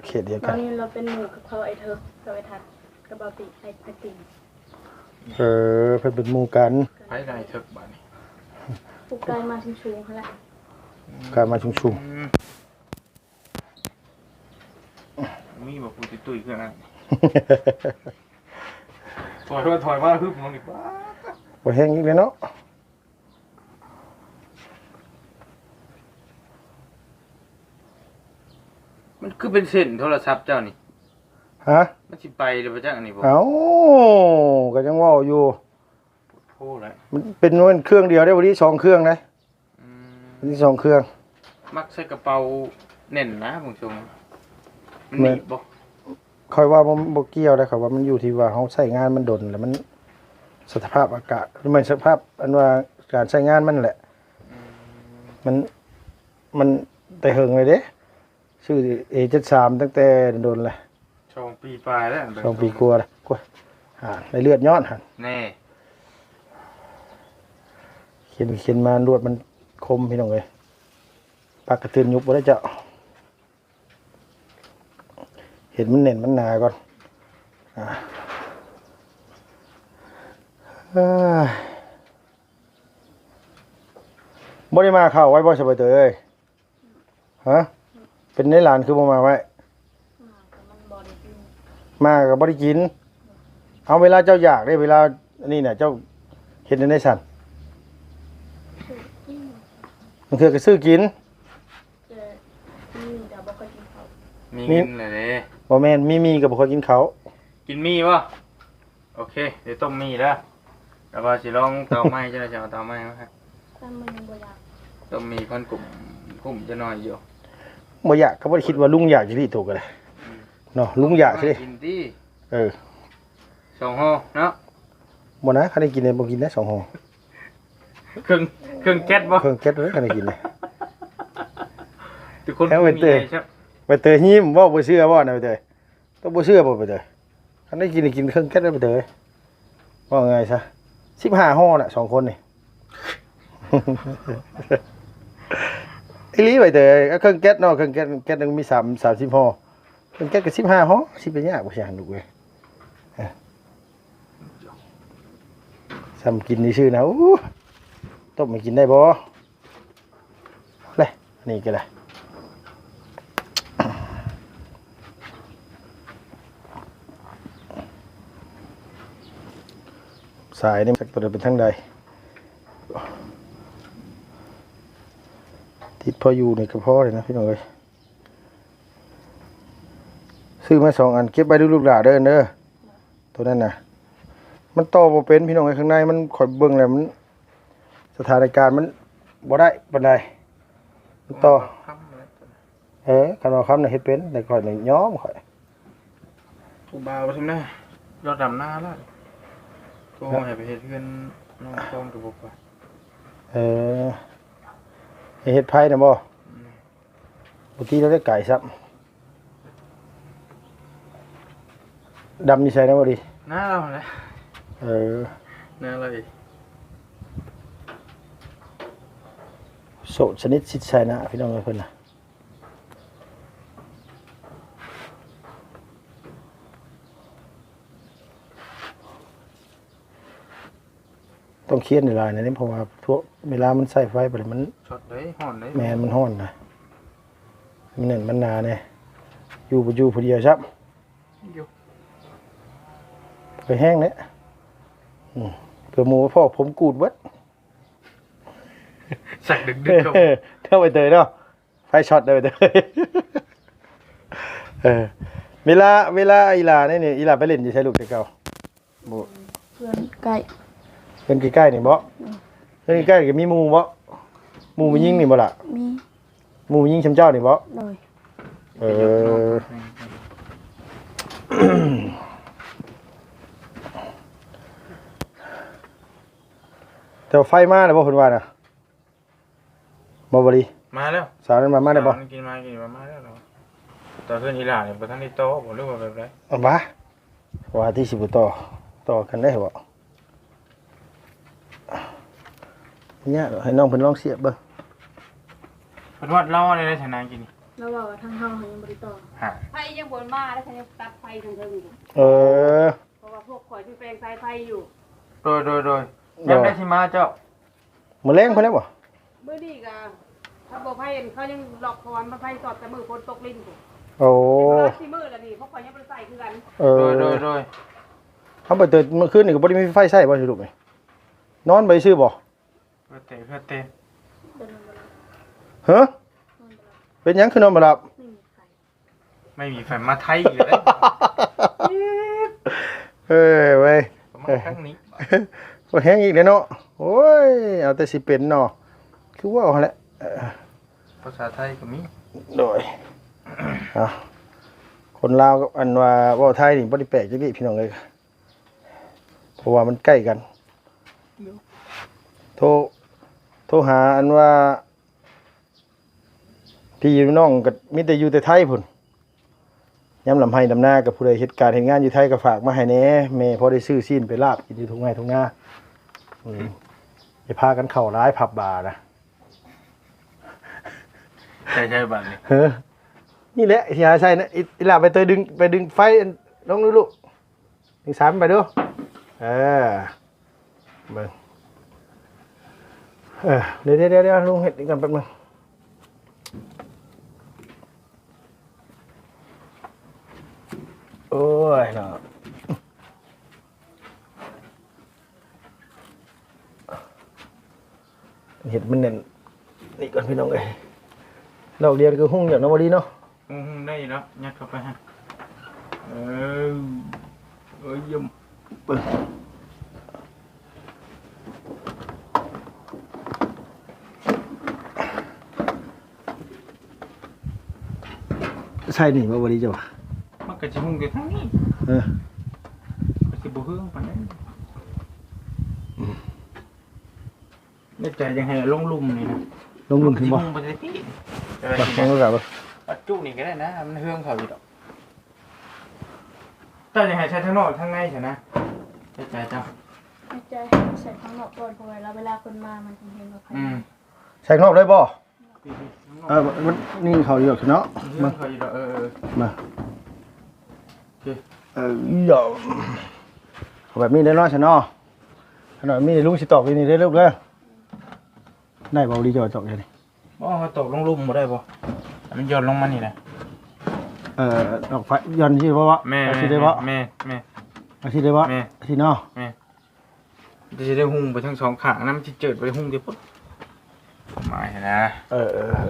ເຂດດຽວກັນ. ຕອນນີ້ລາວເປັນໝູ່ກັບເຂົາ ອ້າຍເຖິກກັບອ້າຍທັດ ກັບບ່າວຕິ ອ້າຍຕິນ. ເອີ ເພິ່ນເປັນໝູ່ກັນ. ໃຜລະເຖິກບາດນີ້? ຜູ້ກາຍມາສູງໆຫັ້ນແຫຼະ ກາຍມາສູງໆ. ອືມ ມີບໍ່ຜູ້ຕຸ້ຍໆຄືອ້າຍ? ຖອຍມາ ຖອຍມາ ຮຶບ ນ້ອງນີ້ ບໍ່ແຮງອີກເລີຍເນາະ. ມັນຄືເປັນເສັ້ນໂທລະສັບເຈົ້ານີ້? ຮະ? ມັນຊິໄປແລ້ວບໍ່ຈັກອັນນີ້ບໍ່? ເອົ້າ ກໍຍັງເວົ້າຢູ່ ໂພດແຫຼະ ມັນເປັນ ມັນເຄື່ອງດຽວເດ້ ບໍ່ໄດ້ສອງເຄື່ອງເດ້. ອືມ ມີສອງເຄື່ອງ ມັກໃສ່ກະເປົາແໜ້ນນະ ບາງຊ່ວງ ມັນໜີບບໍ່? ຂ້ອຍວ່າບໍ່ ບໍ່ກ່ຽວເດ້ ຂ້ອຍວ່າມັນຢູ່ທີ່ວ່າເຮົາໃຊ້ງານມັນດົນ ແລ້ວມັນ ສະພາບອາກາດ ແມ່ນສະພາບ ອັນວ່າການໃຊ້ງານມັນແຫຼະ. ອືມ ມັນ ມັນແຕ່ເຫິງເລີຍເດ້ ຊື້ເອເຈັດສາມຕັ້ງແຕ່ດົນແລ້ວ ສອງປີປາຍແລ້ວ ສອງປີກວ່າແລ້ວ ກວ່າ ອ່າ ໄດ້ເລືອດຍ້ອນຫັ້ນແນ່. ເຂັນ ເຂັນມາລວດມັນຄົມ ພີ່ນ້ອງເອີຍ ປາກກະເຕືອນຍຸບບໍ່ໄດ້ເຈົ້າ. ເຮັດມັນແໜ້ນມັນໜາກ່ອນ ອ່າ ເອີຍ ບໍ່ໄດ້ມາເຂົ້າໄວ້ບໍ່ ສະບາຍເຕີເອີຍ? ຮະ? ເປັນໄດຫຼານຄືບໍ່ມາໄວ້? ມາກໍມັນບໍ່ໄດ້ກິນ ມາກໍບໍ່ໄດ້ກິນ. ເອົາ ເວລາເຈົ້າຢາກເດ້ ເວລາອັນນີ້ນະ ເຈົ້າເຮັດແນວໃດຊັ້ນ? ບາງເທື່ອກໍຊື້ກິນ ແຕ່ມີມີກໍບໍ່ຄ່ອຍກິນເຂົ້າ ມີເງິນແຫຼະເດ້. ບໍ່ແມ່ນ ມີມີກໍບໍ່ຄ່ອຍກິນເຂົ້າ. ກິນໝີ່ບໍ່? ໂອເຄ ດຽວຕົ້ມໝີ່ເດີ ແລ້ວກໍຊິລອງເຕົາໄມ້ ຈັ່ງໃດຊິເອົາເຕົາໄມ້ມາໃຫ້. ແຕ່ມັນຍັງບໍ່ຢາກ ຕົ້ມໝີ່ຄວັນກຸ້ມ ກຸ້ມຈະໜ້ອຍຢູ່. ບໍ່ຢາກກໍບໍ່ໄດ້ຄິດວ່າລຸງຢາກຢູ່ຕິ ໂຕກໍໄດ້ ອືມ ເນາະ ລຸງຢາກຊິ ກິນຕິ ເອີ ສອງຫໍ່ເນາະ. ບໍ່ນະ ຄັນໄດ້ກິນນີ້ບໍ່ກິນໄດ້ສອງຫໍ່. ເຄື່ອງ ເຄື່ອງແກັດບໍ່? ເຄື່ອງແກັດເລີຍ ຄັນໄດ້ກິນນີ້. ທຸກຄົນ ແລ້ວໃບເຕີຍ ມີໄດ້ ໃບເຕີຍຍິ້ມ ເວົ້າບໍ່ເຊື່ອບໍ່ນະໃບເຕີຍ? ຕ້ອງບໍ່ເຊື່ອບໍ່ໃບເຕີຍ? ຄັນໄດ້ກິນນີ້ກິນເຄື່ອງແກັດເລີຍໃບເຕີຍ. ເວົ້າງ່າຍຊະ ສິບຫ້າຫໍ່ນະ ສອງຄົນນີ້. ອີ່ຫຼີໃບເຕີຍ ເອົາເຄື່ອງແກັດເນາະ ເຄື່ອງແກັດ ແກັດໜຶ່ງມີສາມ ສາມສິບຫໍ່ ເຄື່ອງແກັດກໍສິບຫ້າຫໍ່ ຊິໄປຍາກບໍ່ ຊິຫັ້ນລູກເອີຍ. ສ່ຳກິນຊື່ໆນະ. ໂອ້ ຕົ້ມໃຫ້ກິນໄດ້ບໍ່? ເລີຍ ອັນນີ້ກໍໄດ້ ສາຍນີ້ຈັກຕົວໃດເປັນທາງໃດ ຕິດພໍຢູ່ນີ້ກໍພໍແລ້ວນະ ພີ່ນ້ອງເອີຍ. ຊື້ມາສອງອັນ ເກັບໄວ້ດູລູກຫຼ້າເດີ ເດີ ໂຕນັ້ນນະ. ມັນຕໍ່ບໍ່ເປັນ ພີ່ນ້ອງເອີຍ ຂ້າງໃນມັນ ຂ້ອຍເບິ່ງແລ້ວມັນ ສະຖານະການມັນບໍ່ໄດ້ປານໃດ ມັນຕໍ່. ເອີ ຄັນວ່າຄຳນະເຮັດເປັນ ແຕ່ຂ້ອຍນີ້ຍອມຂ້ອຍ. ຜູ້ບ່າວປະຊຸມນະ ລາວດຳນາແລ້ວ ໂທໃຫ້ໄປເຮັດເຮືອນນ້ອງຄອນກໍບໍ່ໄປ. ເອີ ໃຫ້ເຮັດໄຟນະບໍ່? ອືມ ບໍ່ຕິລາວໄດ້ໄກຊ້ຳ. ດຳຢູ່ໃສນະບໍ່ດີ? ໜ້າລາວຫັ້ນແຫຼະ. ເອີ ໜ້າລາວເອງ. ໂສດສະໜິດຊິດໃສ່ນະ ພີ່ນ້ອງເອີຍ ເພິ່ນນະ. ຕ້ອງຄຽນຫຼາຍໆນະ ເພາະວ່າເວລາມັນໃຊ້ໄຟໄປແລ້ວມັນ ຊັອດເດ້ ຮ້ອນເດ້. ແມ່ນ ມັນຮ້ອນນະ ມັນແໜ້ນມັນໜາແດ່. ຢູ່ບໍ່ຢູ່ຜູ້ດຽວຊ້ຳ ຢູ່ ໄປແຮງແຫຼະ. ອືມ ເພື່ອໝູ່ພໍຜົມກູດເບິດ ສັກດຶກໆ ເຂົ້າໄປເຕີຍເນາະ. ໄຟຊັອດເດີ ເອີ ເວລາ ເວລາອີ່ຫຼ້ານີ້ ອີ່ຫຼ້າໄປຫຼິ້ນຢູ່ໃສລູກແຕ່ເກົ່າ? ບໍ່ ເພື່ອນໃກ້ ເພື່ອນໃກ້ໆນີ້ບໍ? ອືມ ເພື່ອນໃກ້ໆກໍມີໝູ່ບໍ? ໝູ່ຜູ້ຍິງນີ້ບໍລະ? ມີ ໝູ່ຜູ້ຍິງຊ່ຳເຈົ້ານີ້ບໍ? ໂດຍ ເອີ ແຕ່ວ່າໄຟມາແລ້ວບໍ ເພິ່ນວ່ານະ? ບໍ່ ບໍ່ດີ ມາແລ້ວ ສາວນັ້ນມາ ມາໄດ້ບໍ່? ສາວນັ້ນກິນມາ ກິນມາ ມາແລ້ວ. ແຕ່ເຮືອນອີ່ຫຼ້ານີ້ບໍ່ທັນໄດ້ຕໍ່ບໍ່ ຫຼືວ່າແບບໃດ? ເອົາມາ ວ່າທີ່ຊິບໍ່ຕໍ່ ຕໍ່ກັນໄດ້ບໍ່? ຍາກດອກ ໃຫ້ນ້ອງເພິ່ນລອງສຽບເບິ່ງ. ເພິ່ນວ່າລາວໄດ້ໃດຊັ້ນນາກິນນີ້? ລາວວ່າທາງເຮົາຍັງບໍ່ໄດ້ຕໍ່ ຫາ ໄຟຍັງບໍ່ມາ ແລ້ວເຂົາຍັງຕັດໄຟທາງເທິງຢູ່. ເອີ ເພາະວ່າພວກຂ້ອຍຊິແປງສາຍໄຟຢູ່. ໂດຍ ໂດຍ ໂດຍ ໂດຍ ຍາມໃດຊິມາເຈົ້າ? ມື້ແລງພຸ້ນແຫຼະບໍ່? ມື້ນີ້ກໍ ຖ້າບໍ່ໄຟ ເຂົາຍັງລັອກ ເພາະວ່າມັນໄຟຊັອດແຕ່ມື້ຝົນຕົກລິນພຸ້ນ. ໂອ້ ເວລາຊິມື້ລະນີ້ ພວກຂ້ອຍຍັງບໍ່ໄດ້ໃຊ້ຄືກັນ. ເອີ ໂດຍ ໂດຍ ໂດຍ. ເຮົາໄປຕື່ນມື້ຄືນນີ້ກໍບໍ່ໄດ້ມີໄຟໃຊ້ບໍ່ ສະຫຼຸບນີ້? ນອນໄປຊື່ບໍ່? ເພື່ອແຕ່ ເພື່ອແຕ່ ຮະ? ເປັນຫຍັງຄືນອນບໍ່ຫຼັບ? ໄມ່ມີໄຟມາໄທອີກແລ້ວເດ້. ເອີຍເວີຍ ມາຄັ້ງນີ້ ບໍ່ແຮງອີກແລ້ວເນາະ. ໂອ້ຍ ເອົາແຕ່ຊິເປັນເນາະ ຄືເວົ້າຫັ້ນແຫຼະ. ເອີ ພາສາໄທກໍມີ. ໂດຍ ເອົາ ຄົນລາວກັບອັນວ່າເວົ້າໄທນີ້ບໍ່ໄດ້ແປກຈັກດີ້ ພີ່ນ້ອງເອີຍ. ເພາະວ່າມັນໃກ້ກັນ. ໂທ ໂທຫາອັນວ່າ ພີ່ນ້ອງກໍມີແຕ່ຢູ່ແຕ່ໄທພຸ້ນ. ຍາມລຳໄຮ່ລຳນາ ກໍຜູ້ໃດເຮັດການເຮັດງານຢູ່ໄທກໍຝາກມາໃຫ້ແດ່ ແມ່ພໍໄດ້ຊື້ຊີ້ນໄປລາບກິນຢູ່ທົ່ງໄຮ່ທົ່ງນາ. ອືມ ຢ່າພາກັນເຂົ້າຫຼາຍ ຜັບບານະ. ໃສ່ໃສ່ບາດນີ້ ເອີ ນີ້ແຫຼະຊິຫາໃສ່ນະ. ອີ ອີຫຼ້າໄປເຕີດຶງ ໄປດຶງໄຟອັນລົງດູລູກ. ໜຶ່ງ ສາມ ໄປດູ. ເອີ ເບິ່ງ ເອີ ດຽວ ດຽວ ດຽວ ລຸງເຮັດອີກກ່ອນແປັບໜຶ່ງ. ໂອ້ຍເນາະ ເຮັດມັນແໜ້ນນີ້ກ່ອນ ພີ່ນ້ອງເອີຍ. ດອກດຽວກໍຫຸ້ງຢູ່ເນາະ ບໍ່ດີເນາະ. ຫຸ້ງ ຫຸ້ງໄດ້ຢູ່ແລ້ວ ຍັດເຂົ້າໄປຫັ້ນ. ເອີ ເອີ ຢ້ຽມ. ເບິ່ງ ໃສ່ນີ້ບໍ່ ບໍ່ດີເຈົ້າວ່າ? ມັນກໍຊິຮຸ່ງຢູ່ທາງນີ້. ເອີ ກໍຊິບໍ່ເຮືອງປານໃດ. ໃນໃຈຢາກໃຫ້ລົງລຸ່ມນີ້ນະ ລົງລຸ່ມ ມັນກໍຊິຮຸ່ງໄປໃສ່ພີ້. ເອີ ວ່າ ນີ້ນະ ລົງແລ້ວ ປັດຈຸນີ້ກໍໄດ້ນະ ມັນເຮືອງເຂົາຢູ່ດອກ. ເຈົ້າຢາກໃຫ້ໃສ່ທາງນອກທາງໃນຊັ້ນນະ? ໃນໃຈເຈົ້າ? ໃນໃຈໃສ່ທາງນອກກ່ອນ ເພາະວ່າເວລາຄົນມາມັນຊິເຫັນວ່າໃຜ. ອືມ ໃສ່ນອກເລີຍບໍ່? ເອີ ມັນນີ້ເຂົາຢູ່ດອກເນາະ ເຮືອງເຂົາຢູ່ດອກ. ເອີ ເອີ ມາ ໂອເຄ ເອີ ເອົາແບບນີ້ເດີເນາະຊັ້ນເນາະ. ຂະໜາດມີລຸງຊິຕອກຢູ່ນີ້ເດີລູກເດີ. ໄດ້ບໍ່ ບໍ່ດີເຈົ້າຕອກຢູ່ນີ້? ບໍ່ ເຮົາຕອກລົງລຸ່ມບໍ່ໄດ້ບໍ່? ໃຫ້ມັນຢ່ອນລົງມານີ້ນະ. ເອີ ດອກໄຟຢ່ອນຊີ້ບໍ່? ແມ່ນ ຈັ່ງຊີ້ໄດ້ບໍ່? ແມ່ນ ແມ່ນ ຈັ່ງຊີ້ໄດ້ບໍ່? ແມ່ນ ຈັ່ງຊີ້ເນາະ. ແມ່ນ ມັນຊິໄດ້ຮຸ່ງໄປທັງສອງຂ້າງນະ ມັນຊິເຈີດໄປຮຸ່ງແຕ່ພຸ້ນ ໝາຍຫັ້ນນະ. ເອີ ເອີ ເອີ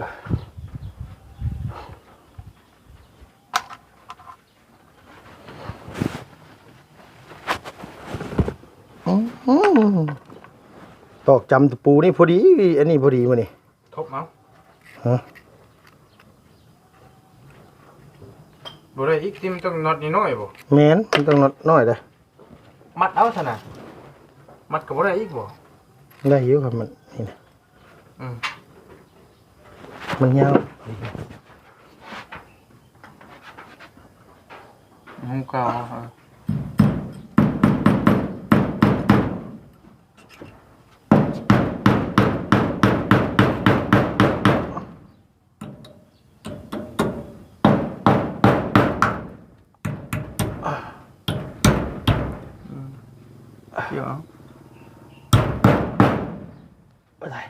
ອືມ ຕອກຈຳຕະປູນີ້ພໍດີ ອັນນີ້ພໍດີມື້ນີ້. ທົບເອົາ. ຮະ? ບໍ່ໄດ້ອີກຕິ ມັນຕ້ອງນັອດນ້ອຍໆບໍ່? ແມ່ນ ມັນຕ້ອງນັອດນ້ອຍເດ້. ມັດເອົາຊັ້ນນະ ມັດກໍບໍ່ໄດ້ອີກບໍ່? ໄດ້ຢູ່ຄັບ ມັນນີ້ນະ. ອືມ ມັນຍາວ ຮູເກົ່າ. ອືມ ດຽວ ບໍ່ໄດ້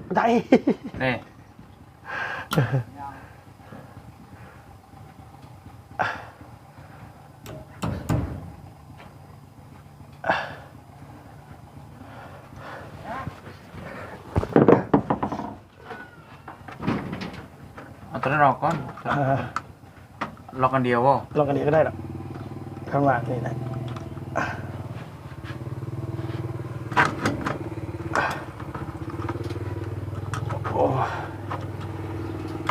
ບໍ່ໄດ້ ນີ້. ເອົາຕົວນັ້ນອອກກ່ອນ. ເອີ ລັອກອັນດຽວບໍ່? ລັອກອັນດຽວກໍໄດ້ດອກ ຂ້າງລ່າງນີ້ນະ. ໂອ້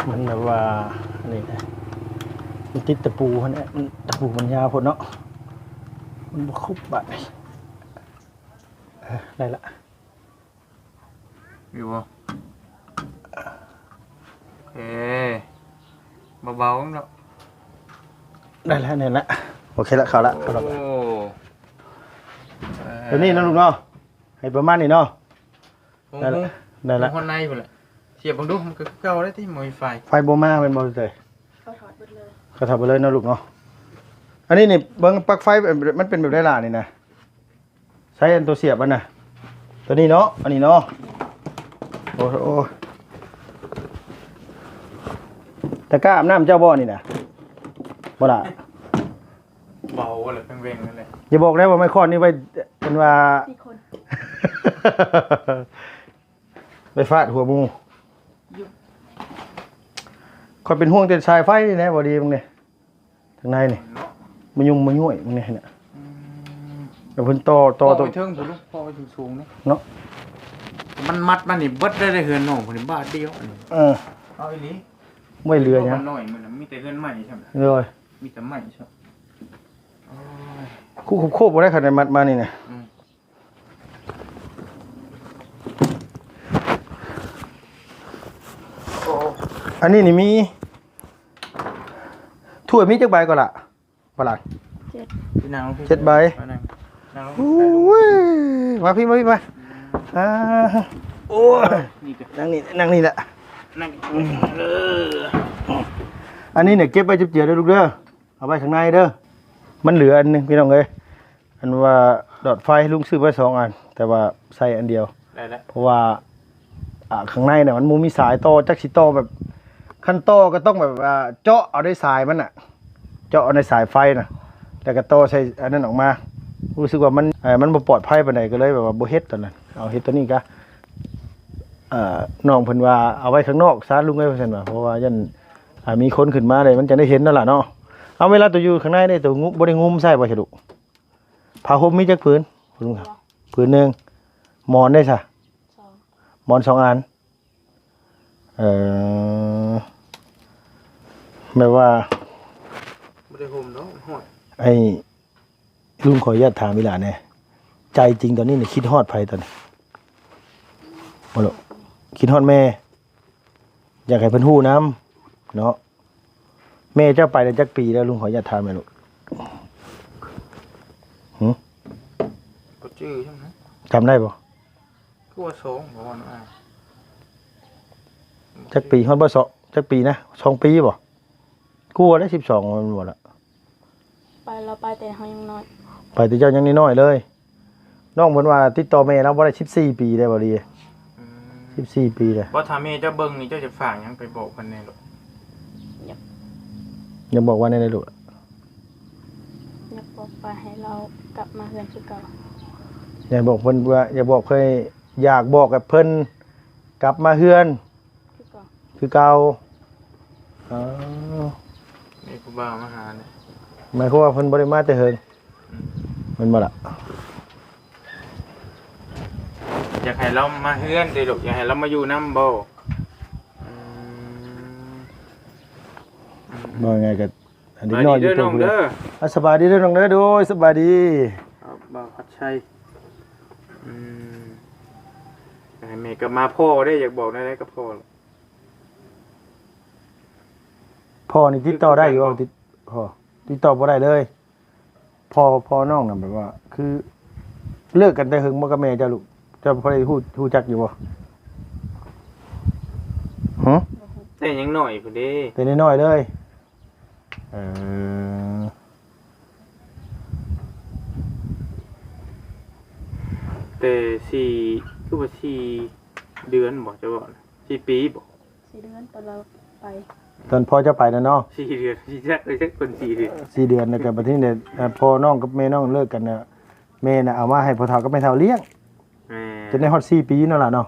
ມັນແບບວ່າ ອັນນີ້ນະ ມັນຕິດຕະປູຫັ້ນແຫຼະ ມັນ ຕະປູມັນຍາວໂພດເນາະ ມັນບໍ່ຄົບບາດນີ້. ເອີ ໄດ້ລະ. ຢູ່ບໍ່? ໂອເຄ ເບົາໆເນາະ. ໄດ້ແລ້ວ ແໜ້ນລະ ໂອເຄລະ ເຂົ້າລະ ເຂົ້າລະ. ໂອ້ ແບບນີ້ເນາະລູກເນາະ ໃຫ້ປະມານນີ້ເນາະ. ໂອ້ ໄດ້ລະ ໄດ້ລະ ຮອດໃນພຸ້ນແຫຼະ. ສຽບເບິ່ງດູ ມັນກໍຄືເກົ່າໄດ໋ຕິ ບໍ່ມີໄຟ ໄຟບໍ່ມາແມ່ນບໍ່ເຕີຍ? ເຂົາຖອດເບິດເລີຍ ເຂົາຖອດເບິດເລີຍເນາະລູກເນາະ. ອັນນີ້ນີ້ ເບິ່ງປລັກໄຟ ມັນເປັນແບບໃດລະນີ້ນະ? ໃຊ້ອັນຕົວສຽບຫັ້ນນະ ຕົວນີ້ເນາະ ອັນນີ້ເນາະ. ໂອ້ ໂອ້ ຕະກ້າອາບນ້ຳເຈົ້າບໍ່ນີ້ນະ? ບໍ່ລະ ເບົາແຫຼະ ເວັງໆນັ້ນແຫຼະ. ຢ່າບອກໄດ້ວ່າໄມ້ຄ້ອນນີ້ໄວ້ ເພິ່ນວ່າ ສີ່ຄົນ ໄປຟາດຫົວໝູ່. ຂ້ອຍເປັນຫ່ວງແຕ່ສາຍໄຟນີ້ແຫຼະ ບໍ່ດີມຶງນີ້ ທາງໃນນີ້ ເນາະ ມາຫຍຸ້ມມາຫຍ້ວຍມຶງນີ້ນະ. ອືມ ແລ້ວເພິ່ນຕໍ່ ຕໍ່ ຕໍ່ໄປເທິງພຸ້ນລູກ ຕໍ່ໄປສູງໆນີ້ເນາະ. ມັນມັດມານີ້ເບິດໄດ້ ເຮືອນນ້ອງພຸ້ນນີ້ບາດດຽວ. ເອີ ເອົາອີ່ຫຼີ ບໍ່ເຫຼືອຫຍັງ ມັນນ້ອຍ ມັນມີແຕ່ເຮືອນໃໝ່ຊ້ຳ. ໂດຍ ມີແຕ່ໄມ້ຊ້ຳ. ໂອ້ຍ ຄູບໆບໍ່ໄດ້ ຄັນໄດ້ມັດມານີ້ນະ. ອືມ ອັນນີ້ນີ້ມີ ຖ້ວຍມີຈັກໃບກໍລະ ຝຣັ່ງ? ເຈັດ ເຈັດໃບ. ໂອ້ຍ ມາພີ້ ມາພີ້ ມາ. ອ່າ ໂອ້ຍ ນີ້ ນັ່ງນີ້ ນັ່ງນີ້ແຫຼະ ນັ່ງ ເອີ. ອັນນີ້ນີ້ເກັບໄວ້ຈຸບເຈືອເດີລູກເດີ ເອົາໄວ້ຂ້າງໃນເດີ. ມັນເຫຼືອອັນໜຶ່ງພີ່ນ້ອງເອີຍ ອັນວ່າຫຼອດໄຟ ລຸງຊື້ໄວ້ສອງອັນ ແຕ່ວ່າໃຊ້ອັນດຽວ ໄດ້ແລ້ວ ເພາະວ່າ ອ່າ ຂ້າງໃນນະ ມັນບໍ່ມີສາຍຕໍ່ ຈັກຊິຕໍ່ແບບ ຄັນຕໍ່ກໍຕ້ອງແບບວ່າເຈາະເອົາໃນສາຍມັນນະ ເຈາະເອົາໃນສາຍໄຟນະ ແລ້ວກໍຕໍ່ໃສ່ອັນນັ້ນອອກມາ. ຮູ້ສຶກວ່າມັນ ເອີ ມັນບໍ່ປອດໄພປານໃດ ກໍເລີຍແບບວ່າບໍ່ເຮັດຕອນນັ້ນ ເອົາເຮັດຕົວນີ້ກະ ເອົາ ອ່າ ນ້ອງເພິ່ນວ່າເອົາໄວ້ຂ້າງນອກຊະລຸງເອີຍ ວ່າຊັ້ນວ່າ ເພາະວ່າຢ້ານ ອ່າ ມີຄົນຂຶ້ນມາເດ້ ມັນຈະໄດ້ເຫັນນັ້ນລະເນາະ. ເອົາ ເວລາໂຕຢູ່ຂ້າງໃນເດ້ ໂຕງຸ ບໍ່ໄດ້ງຸ້ມໃສ່ບໍ່ຊະລູກ? ຜ້າຫົ່ມມີຈັກຜືນ? ຜືນໜຶ່ງ. ໝອນເດ້ຊະ? ສອງ. ໝອນສອງອັນ. ເອີ ແບບວ່າ ບໍ່ໄດ້ຫົ່ມດອກ ມັນຮ້ອນ. ໄອ້ລຸງ ຂໍອະນຸຍາດຖາມອີ່ຫຼ້າແດ່ ໃຈຈິງຕອນນີ້ນີ້ຄິດຮອດໃຜຕອນນີ້? ບໍ່ຮູ້ ຄິດຮອດແມ່ ຢາກໃຫ້ເພິ່ນຮູ້ນຳເນາະ. ແມ່ເຈົ້າໄປແລ້ວຈັກປີແລ້ວ ລຸງ ຂໍອະນຸຍາດຖາມແດ່ລູກ? ຫື? ບໍ່ຈື່ນຳນະ. ຈຳໄດ້ບໍ່? ຄືວ່າສອງບໍ່ວ່ານະ. ຈັກປີ? ຮອດບໍ່ສອງ ຈັກປີນະ? ສອງປີບໍ່? ກວ່າແລ້ວ ສິບສອງແມ່ນບໍ່ລະ? ໄປ ລາວໄປແຕ່ເຮົາຍັງນ້ອຍ. ໄປແຕ່ເຈົ້າຍັງນ້ອຍໆເລີຍ. ນ້ອງເພິ່ນວ່າຕິດຕໍ່ແມ່ລາວບໍ່ໄດ້ສິບສີ່ປີແລ້ວ ບໍ່ດີ. ອືມ ສິບສີ່ປີແລ້ວ. ບໍ່ ຖ້າແມ່ເຈົ້າເບິ່ງນີ້ ເຈົ້າຈະຝາກຫຍັງໄປບອກເພິ່ນແດ່ລູກ? ຢາກ ຢາກບອກວ່າແນວໃດລູກ? ຢາກບອກວ່າໃຫ້ລາວກັບມາເຮືອນຄືເກົ່າ. ຢາກບອກເພິ່ນວ່າ ຢາກບອກ ເຄີຍ ຢາກບອກໃຫ້ເພິ່ນກັບມາເຮືອນ ຄືເກົ່າ ຄືເກົ່າ. ອໍ ມີຜູ້ບ່າວມາຫາເດ້. ໝາຍຄວາມວ່າເພິ່ນບໍ່ໄດ້ມາແຕ່ເຫິງ. ອືມ ແມ່ນບໍ່ລະ? ຢາກໃຫ້ລາວມາເຮືອນເດ້ລູກ ຢາກໃຫ້ລາວມາຢູ່ນຳບໍ່? ອືມ ອືມ ເວົ້າງ່າຍກໍ ເດັກນ້ອຍຢູ່ຕົວຜູ້ດຽວ. ສະບາຍດີເດີນ້ອງເດີ. ອ່າ ສະບາຍດີເດີນ້ອງເດີ. ໂດຍ ສະບາຍດີ. ບ່າວພັດໄຊ. ອືມ ໃຫ້ແມ່ກັບມາພໍ່ເດ້ ຢາກບອກແນວໃດກັບພໍ່? ພໍ່ນີ້ຕິດຕໍ່ໄດ້ຢູ່ບໍ່? ຕິດ ພໍ່ຕິດຕໍ່ບໍ່ໄດ້ເລີຍ. ພໍ່ ພໍ່ນ້ອງນະ ແບບວ່າ ຄືເລີກກັນແຕ່ເຫິງບໍ່ກັບແມ່ເຈົ້າລູກ? ເຈົ້າພໍໄດ້ຮູ້ ຮູ້ຈັກຢູ່ບໍ່? ຫື? ແຕ່ຍັງນ້ອຍພຸ້ນເດ້. ແຕ່ນ້ອຍໆເລີຍ. ເອີ ແຕ່ສີ່ ຄືວ່າສີ່ເດືອນບໍ່ ເຈົ້າເວົ້ານະ? ສີ່ປີບໍ່? ສີ່ເດືອນຕອນລາວໄປ. ຕອນພໍ່ເຈົ້າໄປນະເນາະ? ສີ່ເດືອນ ຊິຈັກໄດ້ຈັກຄົນສີ່ເດືອນ. ສີ່ເດືອນ ແລ້ວກໍບັດນີ້ເດ ພໍ່ນ້ອງກັບແມ່ນ້ອງເລີກກັນນະ ແມ່ນະເອົາມາໃຫ້ພໍ່ເຖົ້າກັບແມ່ເຖົ້າລ້ຽງ. ແມ່ນ ຈົນໄດ້ຮອດສີ່ປີນັ້ນລະເນາະ.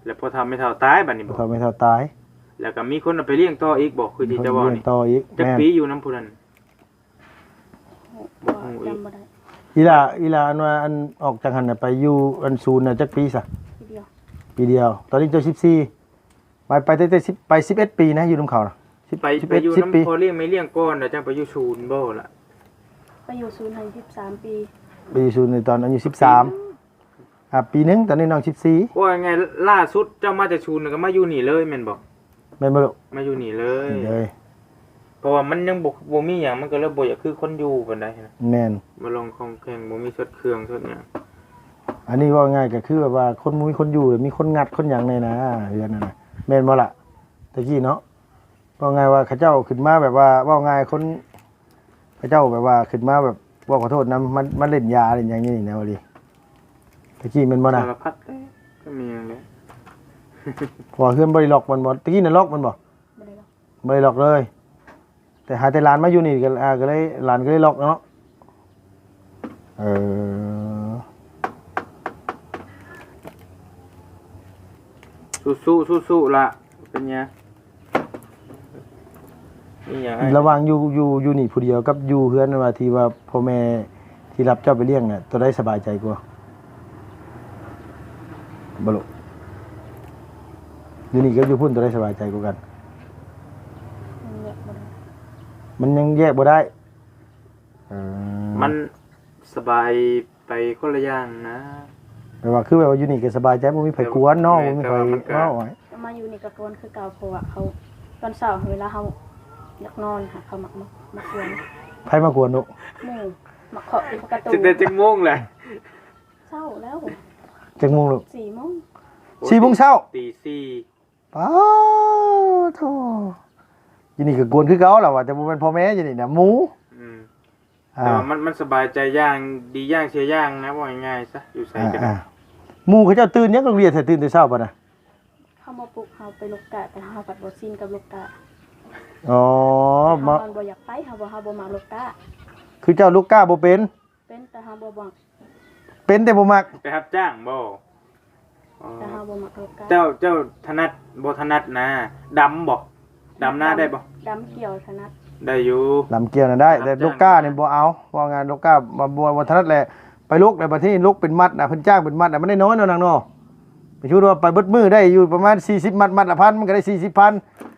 ແລ້ວພໍ່ເຖົ້າແມ່ເຖົ້າຕາຍບັດນີ້ບໍ່? ພໍ່ເຖົ້າແມ່ເຖົ້າຕາຍ. ແລ້ວກໍມີຄົນເອົາໄປລ້ຽງຕໍ່ອີກບໍ່? ຄືທີ່ເຈົ້າເວົ້ານີ້ ລ້ຽງຕໍ່ອີກ. ຈັກປີຢູ່ນຳຜູ້ນັ້ນ? ບໍ່ຮູ້ອີກ ຈຳບໍ່ໄດ້. ອີ່ຫຼ້າ ອີ່ຫຼ້າອັນວ່າ ອັນອອກຈາກຫັ້ນນະ ໄປຢູ່ອັນສູນນະ ຈັກປີຊະ? ປີດຽວ. ປີດຽວ. ຕອນນີ້ເຈົ້າສິບສີ່. ໄປ ໄປຕັ້ງແຕ່ສິບ ໄປສິບເອັດປີນະ ຢູ່ນຳເຂົານະ. ໄປ ສິບ ໄປຢູ່ນຳ ສິບເອັດ ສິບ ປີ ພໍ່ລ້ຽງແມ່ລ້ຽງກ່ອນ ແລ້ວຈັ່ງໄປຢູ່ສູນບໍ່ລະ? ໄປຢູ່ສູນໃຫ້ສິບສາມປີ. ໄປຢູ່ສູນໃນຕອນອາຍຸສິບສາມ. ອືມ ອ່າ ປີໜຶ່ງ ຕອນນີ້ນ້ອງສິບສີ່. ວ່າງ່າຍໆ ລ່າສຸດເຈົ້າມາແຕ່ສູນກໍມາຢູ່ນີ້ເລີຍແມ່ນບໍ່? ແມ່ນບໍ່ລູກ? ມາຢູ່ນີ້ເລີຍ. ເລີຍ. ເພາະວ່າມັນຍັງບໍ່ ບໍ່ມີຫຍັງ ມັນກໍເລີຍບໍ່ຢາກຄືຄົນຢູ່ປານໃດນະ. ແມ່ນ. ບໍ່ລົງຂອງແຂງ ບໍ່ມີສອດເຄື່ອງສອດຫຍັງ. ອັນນີ້ເວົ້າງ່າຍກໍຄືແບບວ່າຄົນບໍ່ມີຄົນຢູ່ ມີຄົນງັດຄົນຫຍັງແດ່ນະ ເຮືອນນັ້ນນະ ແມ່ນບໍ່ລະ? ແຕ່ກີ້ເນາະ ເວົ້າງ່າຍວ່າເຂົາເຈົ້າຂຶ້ນມາແບບວ່າ ເວົ້າງ່າຍຄົນ ເຂົາເຈົ້າແບບວ່າຂຶ້ນມາແບບ ເວົ້າຂໍໂທດນຳ ມາ ມາຫຼິ້ນຢາຫຼິ້ນຫຍັງຢູ່ນີ້ນະ ວ່າດີ. ແຕ່ກີ້ແມ່ນບໍ່ນະ? ສາລະພັດເດ້ ກໍມີຫຍັງແຫຼະ. ເພາະວ່າເຮືອນບໍ່ໄດ້ລັອກແມ່ນບໍ່? ແຕ່ກີ້ນະລັອກແມ່ນບໍ່? ບໍ່ໄດ້ລັອກ. ບໍ່ໄດ້ລັອກເລີຍ. ແຕ່ຫາແຕ່ຫຼານມາຢູ່ນີ້ກໍ ອ່າ ກໍເລີຍ ຫຼານກໍເລີຍລັອກເນາະ. ເອີ ສູ້ໆ ສູ້ໆ ລະ ເປັນຫຍັງ? ມີຫຍັງອ້າຍ? ລະຫວ່າງຢູ່ ຢູ່ ຢູ່ນີ້ຜູ້ດຽວກັບຢູ່ເຮືອນວ່າ ທີ່ວ່າພໍ່ແມ່ທີ່ຮັບເຈົ້າໄປລ້ຽງນະ ໂຕໃດສະບາຍໃຈກວ່າ? ບໍ່ລູກ? ຢູ່ນີ້ກັບຢູ່ພຸ້ນ ໂຕໃດສະບາຍໃຈກວ່າກັນ? ມັນແຍກບໍ່ໄດ້ ມັນຍັງແຍກບໍ່ໄດ້. ເອີ ມັນສະບາຍໄປຄົນລະຢ່າງນະ. ແບບວ່າ ຄືແບບວ່າຢູ່ນີ້ກໍສະບາຍໃຈ ບໍ່ມີໃຜກວນເນາະ. ແມ່ນ ບໍ່ມີໃຜ ແຕ່ວ່າມັນກໍ ເວົ້າ ກໍມາຢູ່ນີ້ກໍກວນຄືເກົ່າ ເພາະວ່າເຮົາ ຕອນເຊົ້າເວລາເຮົາຢາກນອນຫັ້ນ ເຂົາມັກມາ ມາກວນ. ໃຜມາກວນລູກ? ໝູ່ ມາເຄາະຢູ່ປະຕູ. ຕັ້ງແຕ່ຈັກໂມງແຫຼະ? ເຊົ້າແລ້ວ. ຈັກໂມງລູກ? ສີ່ໂມງ. ໂອ້ ສີ່ໂມງເຊົ້າ? ຕີສີ່. ປາໂທ ຢູ່ນີ້ກໍກວນຄືເກົ່າລະວ່າ ແຕ່ບໍ່ແມ່ນພໍ່ແມ່ຢູ່ນີ້ນະ ໝູ່. ອືມ ອ່າ ແຕ່ວ່າມັນ ມັນສະບາຍໃຈຢ່າງດີຢ່າງເສຍຢ່າງນະ ເວົ້າງ່າຍໆຊະ ຢູ່ໃສກໍໄດ້. ອ່າ ໝູ່ເຂົາເຈົ້າຕື່ນຫຍັງໂຮງຮຽນ ໃຫ້ຕື່ນແຕ່ເຊົ້າປານນະ? ເຂົາມາປຸກເຮົາໄປລົກກະ ແຕ່ເຮົາພັດບໍ່ຊິນກັບລົກກະ. ອໍ ເຮົາ ມັນບໍ່ຢາກໄປ ເຮົາບໍ່ ເຮົາບໍ່ມັກລົກກະ. ຄືເຈົ້າລົກກະບໍ່ເປັນ? ເປັນ ແຕ່ເຮົາບໍ່ມັກ. ເປັນແຕ່ບໍ່ມັກ. ໄປຮັບຈ້າງບໍ່? ອໍ ແຕ່ເຮົາບໍ່ມັກລົກກ້າ. ເຈົ້າ ເຈົ້າຖະໜັດ ບໍ່ຖະໜັດນາ ດຳບໍ່? ດຳນາໄດ້ບໍ່? ດຳ ດຳກ່ຽວຖະໜັດ. ໄດ້ຢູ່ ດຳກ່ຽວນະໄດ້ ແຕ່ລົກກ້ານີ້ບໍ່ເອົາ ເວົ້າງ່າຍ ລົກກ້າບໍ່ ບໍ່ ບໍ່ຖະໜັດແຫຼະ. ໄປລົກແລ້ວ ບັດທີນີ້ລົກເປັນມັດນະ ເພິ່ນຈ້າງເປັນມັດນະ ມັນໄດ້ນ້ອຍເນາະນາງເນາະ. ໄປຊຸດວ່າໄປເບິດມື້ໄດ້ຢູ່ປະມານສີ່ສິບມັດ ມັດລະພັນ ມັນກໍໄດ້ສີ່ສິບພັນ.